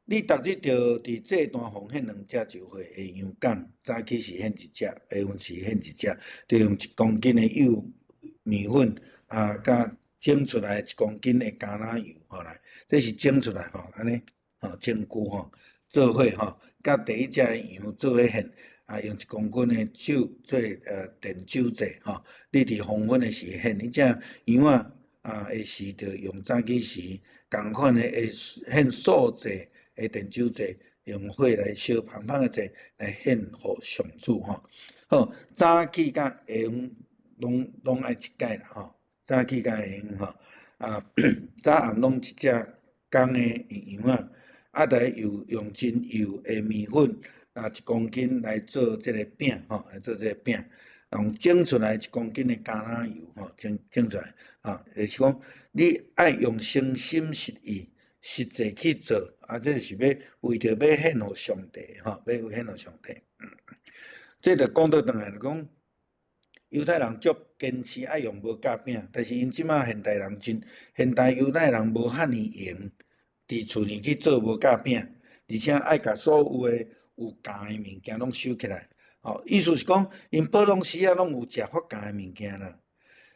你逐日著佇祭壇奉獻兩隻就會的羊犅，早起時獻一隻，下昏時獻一隻，著用1公斤的幼麵粉啊，佮整出來1公斤的橄欖油，吼來，這是整出來吼，按呢，吼整久吼，做伙吼，佮第一隻的羊做伙獻，啊，用一公斤的酒做奠酒祭，吼，你佇黃昏的時獻彼隻羊仔啊，的時，著用早起時仝款的會獻素祭。的奠酒祭，用火來燒芳芳的祭來獻予上主吼。好，早起佮下昏攏愛一擺啦吼。早起佮下昏吼，啊，早暗攏一隻公的羊仔，啊，著用真幼的麵粉啊，1公斤來做這个餅吼，來做這个餅，用整出來1公斤的橄欖油吼，整出來啊，就是講你愛用誠心實意，實際去做，啊，這是欲為著欲獻予上帝，吼，欲獻予上帝。這就講倒轉來，就講猶太人足堅持愛用無酵餅，但是𪜶這馬現代人真，現代猶太人無遐爾閒，佇厝裡去做無酵餅，而且愛共所有的有酵的物件攏收起來。吼，意思是講，𪜶普通時仔攏有食發酵的物件啦。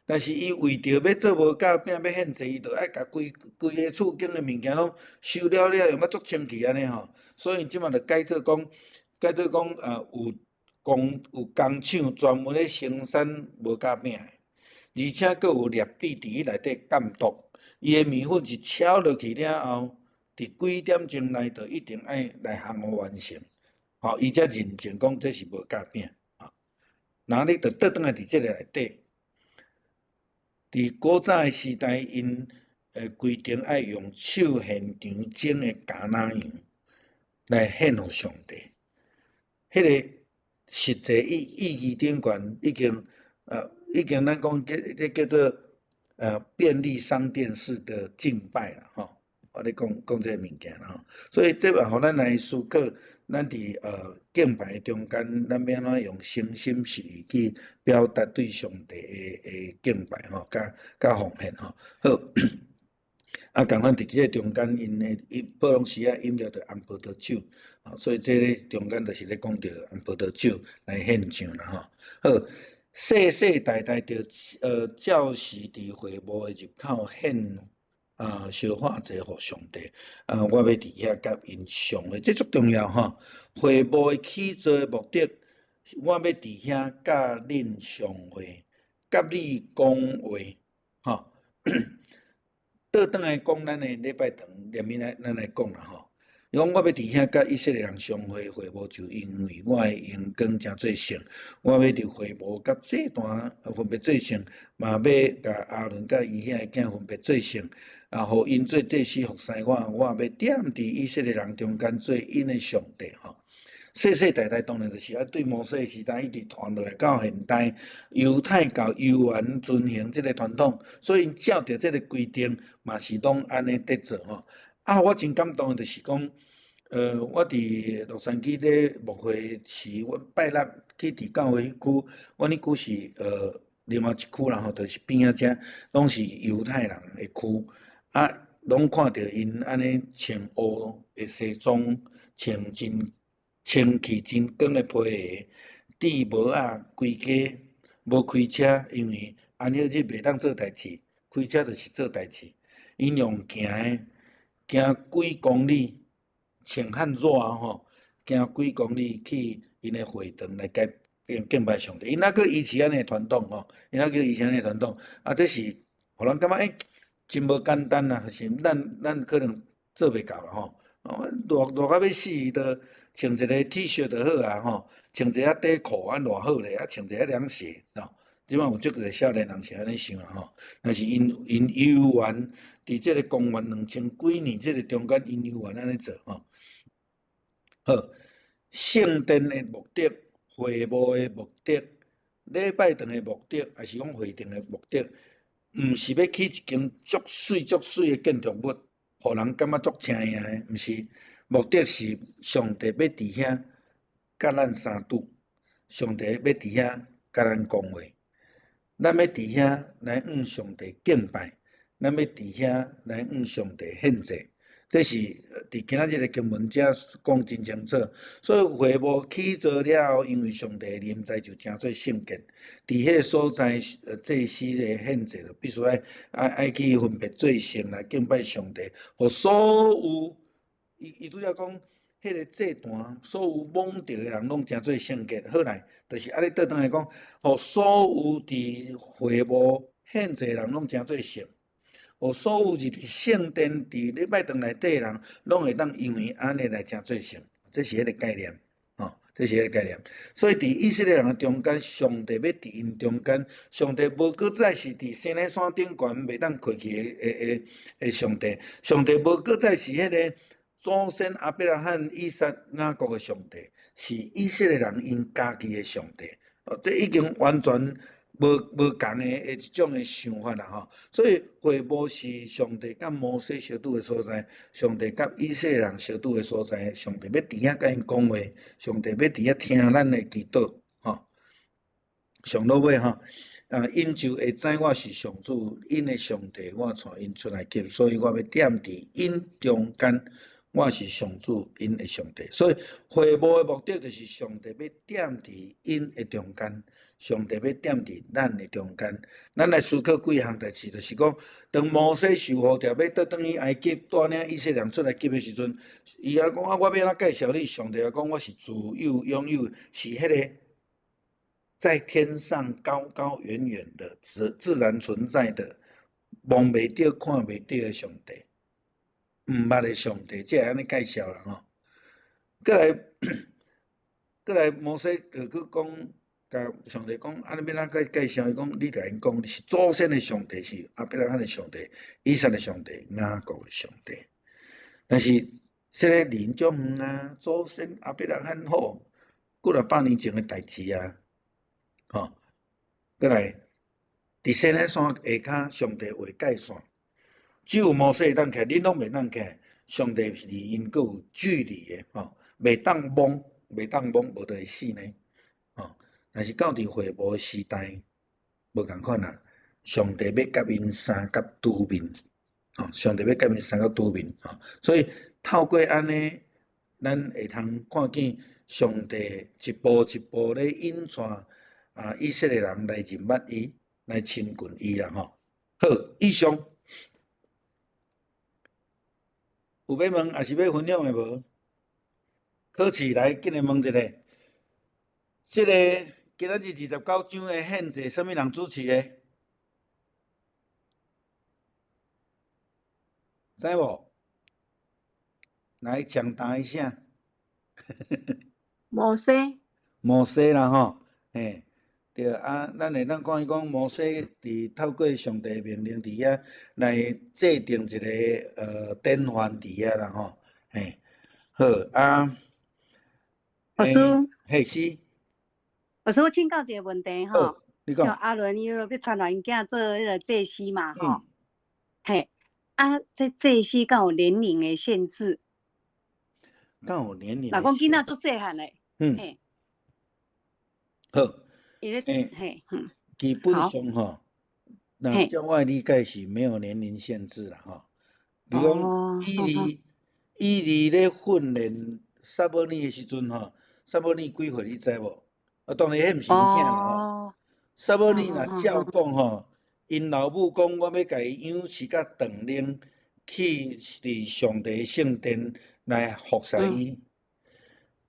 但是伊為著欲做無夾餅，欲獻祭，伊就愛共規規个厝間的物件攏收了了，用甲足清氣按呢吼。所以這馬就改做講，改做講有工有工廠專門咧生產無夾餅的，而且閣有獵筆佇彼內底監督，伊的麵粉一敲落去了後，佇幾點鐘內就一定愛來烘予完成，吼，伊才認證講這是無夾餅。然後你就倒轉來佇這个內底，佇古早的時代，𪜶規定愛用手現場整的橄欖油來獻予上帝。彼个實際意義頂懸已經咱講叫這叫做便利商店式的敬拜啦，吼。我咧講講這个物件啦吼，所以這嘛予咱來思考，咱佇敬拜中間，咱欲按怎用誠心實意去表達對上帝的敬拜吼，佮佮奉獻吼。好，啊，仝款佇這个中間，𪜶的伊普攏時仔飲料著紅葡萄酒，所以這个中間就是咧講著紅葡萄酒來獻上啦吼。好，世世代代著照時佇會幕的入口獻燒化祭予上帝，啊，我欲佇遐佮𪜶相會，這足重要吼。會幕的起造的目的，我欲佇遐佮恁相會，佮你講話，吼。倒轉來講，咱的禮拜堂連面來咱來講啦吼。伊講我欲佇遐佮以色列人相會，會幕就因為我的榮光成做聖，我欲佇會幕佮祭壇分別做聖，嘛欲共亞倫佮伊兄的囝分別做聖，啊，予𪜶做祭司服侍我，我欲踮佇以色列人中間做𪜶的上帝吼。世世代代當然就是啊，對摩西時代一直傳落來到現代，猶太教猶原遵行這个傳統，所以照著這个規定嘛是攏按呢佇做吼。啊，我真感動的就是講，我佇洛杉磯咧牧會時，阮拜六去佇教會彼區，阮彼區是另外一區啦吼，就是邊仔遮攏是猶太人的區，啊，攏看著𪜶按呢穿烏的西裝，穿真清氣真光的皮鞋，戴帽仔，規家無開車，因為安息日袂當做代誌，開車就是做代誌。𪜶用行的，行幾公里，穿漢熱吼，行幾公里去𪜶的會堂來該敬拜上帝。𪜶猶閣維持按呢傳統吼，𪜶猶閣維持按呢傳統。啊，這是予人感覺欸，真無簡單啊，是咱咱可能做袂到啦吼。熱熱甲欲死，就穿一个 T 恤就好啊吼，穿一下短褲啊偌好咧，啊穿一下涼鞋吼。這擺有足濟少年人是按呢想啊吼，但是𪜶𪜶猶原佇這个公元2000幾年這个中間，𪜶猶原按呢做吼。好，聖殿的目的、會幕的目的、禮拜堂的目的，抑是講會堂的目的，毋是欲起一間足媠足媠的建築物，予人感覺足青影的，毋是。目的是上帝欲佇遐佮咱相拄，上帝欲佇遐佮咱講話，咱欲佇遐來向上帝敬拜，咱欲佇遐來向上帝獻祭，這是佇今仔日的經文遮講真清楚。所以會幕起造了後，因為上帝的臨在就成做聖潔，佇彼个所在，祭司的獻祭就必須愛愛愛去分別做聖來敬拜上帝，予所有伊伊拄才講，彼个祭壇所有摸著的人攏成做聖潔。好來，就是按呢倒轉來講，予所有佇會幕獻祭的人攏成做聖，予所有入佇聖殿佇禮拜堂內底的人，攏會當因為按呢來成做聖。這是彼个概念，吼，這是彼个概念。所以佇以色列人的中間，上帝欲佇𪜶中間，上帝無閣再是佇西奈山頂懸袂當過去的的的上帝，上帝無閣再是彼个祖先亞伯拉罕、以撒、雅各的上帝，是以色列人𪜶家己的上帝。哦，這已經完全無無仝的一種的想法啦吼。所以會幕是上帝佮摩西相拄的所在，上帝佮以色列人相拄的所在，上帝欲佇遐佮𪜶講話，上帝欲佇遐聽咱的祈禱，吼。上落尾吼，啊，𪜶就會知我是上主，𪜶的上帝，我帶𪜶出埃及，所以我欲踮佇𪜶中間。我是上主，𪜶的上帝，所以會幕的目的就是上帝欲踮佇𪜶的中間，上帝欲踮佇咱的中間。咱來思考幾項代誌，就是講，當摩西受呼召欲倒轉去埃及帶領以色列人出來埃及的時陣，伊啊講啊，我欲按怎介紹你？上帝啊講，我是自有永有，是彼个在天上高高遠遠的自然存在的，摸袂著、看袂著的上帝，毋捌的上帝，這會按呢介紹啦吼。閣來，摩西就閣講，共上帝講，啊，你欲按怎介紹？伊講，你共𪜶講，你是祖先的上帝，是亞伯拉罕的上帝、以撒的上帝、雅各的上帝。但是，這个離𪜶足遠啊，祖先亞伯拉罕好，幾若百年前的代誌啊，吼。閣來，佇西奈山下跤，上帝畫界線，只有摩西會當徛，恁攏袂當徛。上帝是離𪜶閣有距離的，吼，袂當摸，袂當摸，無就會死呢，吼。但是到佇會幕的時代，無仝款啊，上帝欲佮𪜶相佮拄面，吼，上帝欲佮𪜶相佮拄面，吼。所以透過按呢，咱會通看見上帝一步一步咧引帶啊以色列人來認捌伊，來親近伊啦，吼。好，以上有欲問，抑是欲分享的無？考試來，緊來問一下，這个今仔日29章的獻祭，啥物人主持的？知無？來搶答一下。摩西。摩西啦吼，嘿，對啊，咱會當看伊講摩西佇透過上帝命令佇遐來制定一个典範佇遐啦吼，嘿，好啊。老師，嘿是。老師，我請教一个問題吼，你講。像阿倫伊欲傳來𪜶囝做彼个祭司嘛吼，嘿，啊，這祭司敢有年齡的限制？敢有年齡？若講囡仔足細漢的，嘿。好。伊咧，嘿，基本上吼，那照我的理解是沒有年齡限制啦吼。比如講，以利，以利咧訓練撒母耳的時陣吼，撒母耳幾歲你知無？啊，當然彼毋是𪜶囝啦吼。撒母耳若照講吼，𪜶老母講我欲共伊養飼甲長奶，去佇上帝聖殿來服侍伊。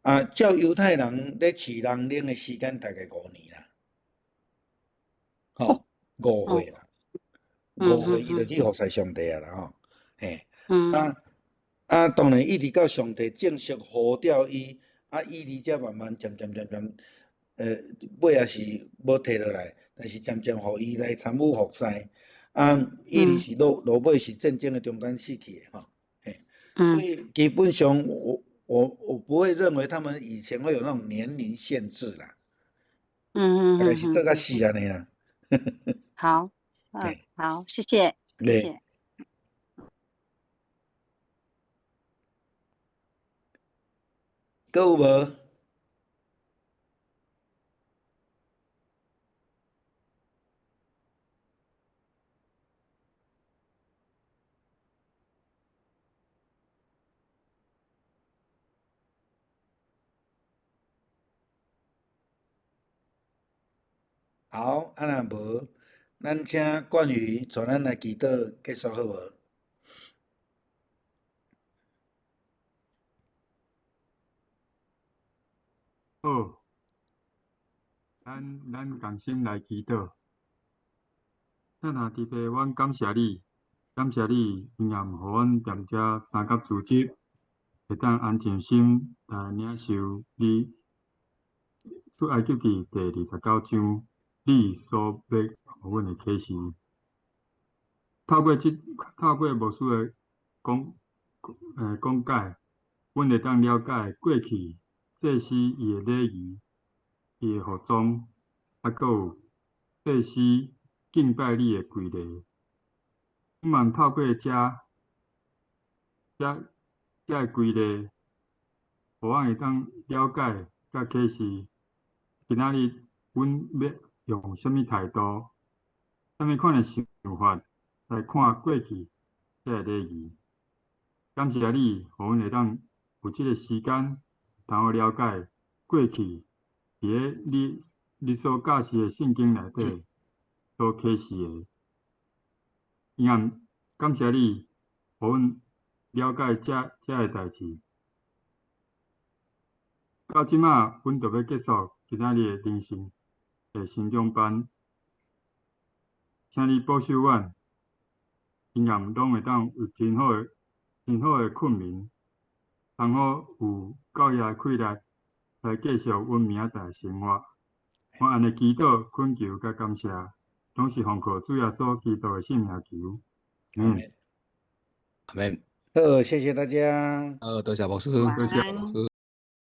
啊，照猶太人咧飼人奶的時間大概五年啦，吼，五歲啦，五歲伊就去服侍上帝啊啦吼，嘿，啊啊，當然一直到上帝正式呼召伊，啊，以利才慢慢漸漸漸漸，尾也是無提落來，但是漸漸予伊來參與服侍，啊，以利是落落尾是戰爭的中間死去的吼，嘿，所以基本上我不會認為他們以前會有那種年齡限制啦，大概是這個死按呢啦。好，好，謝謝，謝謝。閣有無？好，啊若無，咱請冠宇帶咱來祈禱結束好無？好，咱仝心來祈禱。咱阿弟爸，阮感謝你，感謝你，恩驗予阮踮遮三甲組織，會當安靜心來領受你出埃及記第二十九章。你所欲予阮的啟示，透過牧師的講解，阮會當了解過去祭司伊的禮儀、伊的服裝，啊，閣有祭司敬拜你的規例。希望透過這个規例，予阮會當了解佮啟示，今仔日阮欲用啥物態度、啥物款的想法來看過去這个禮儀。感謝你，予阮會當有這个時間，通好了解過去佇咧你你所教示的聖經內底所啟示的。嬰暗感謝你，予阮了解這个代誌。到這馬，阮就欲結束今仔日的靈性的成長班，請你保守阮，嬰暗攏會當有真好的、真好的睏眠，通好有夠額的氣力來繼續阮明仔載的生活。我按呢祈禱、懇求佮感謝，攏是奉靠主耶穌基督的聖名求。阿門。阿門。好，謝謝大家。好，多謝牧師，晚多謝安。牧師。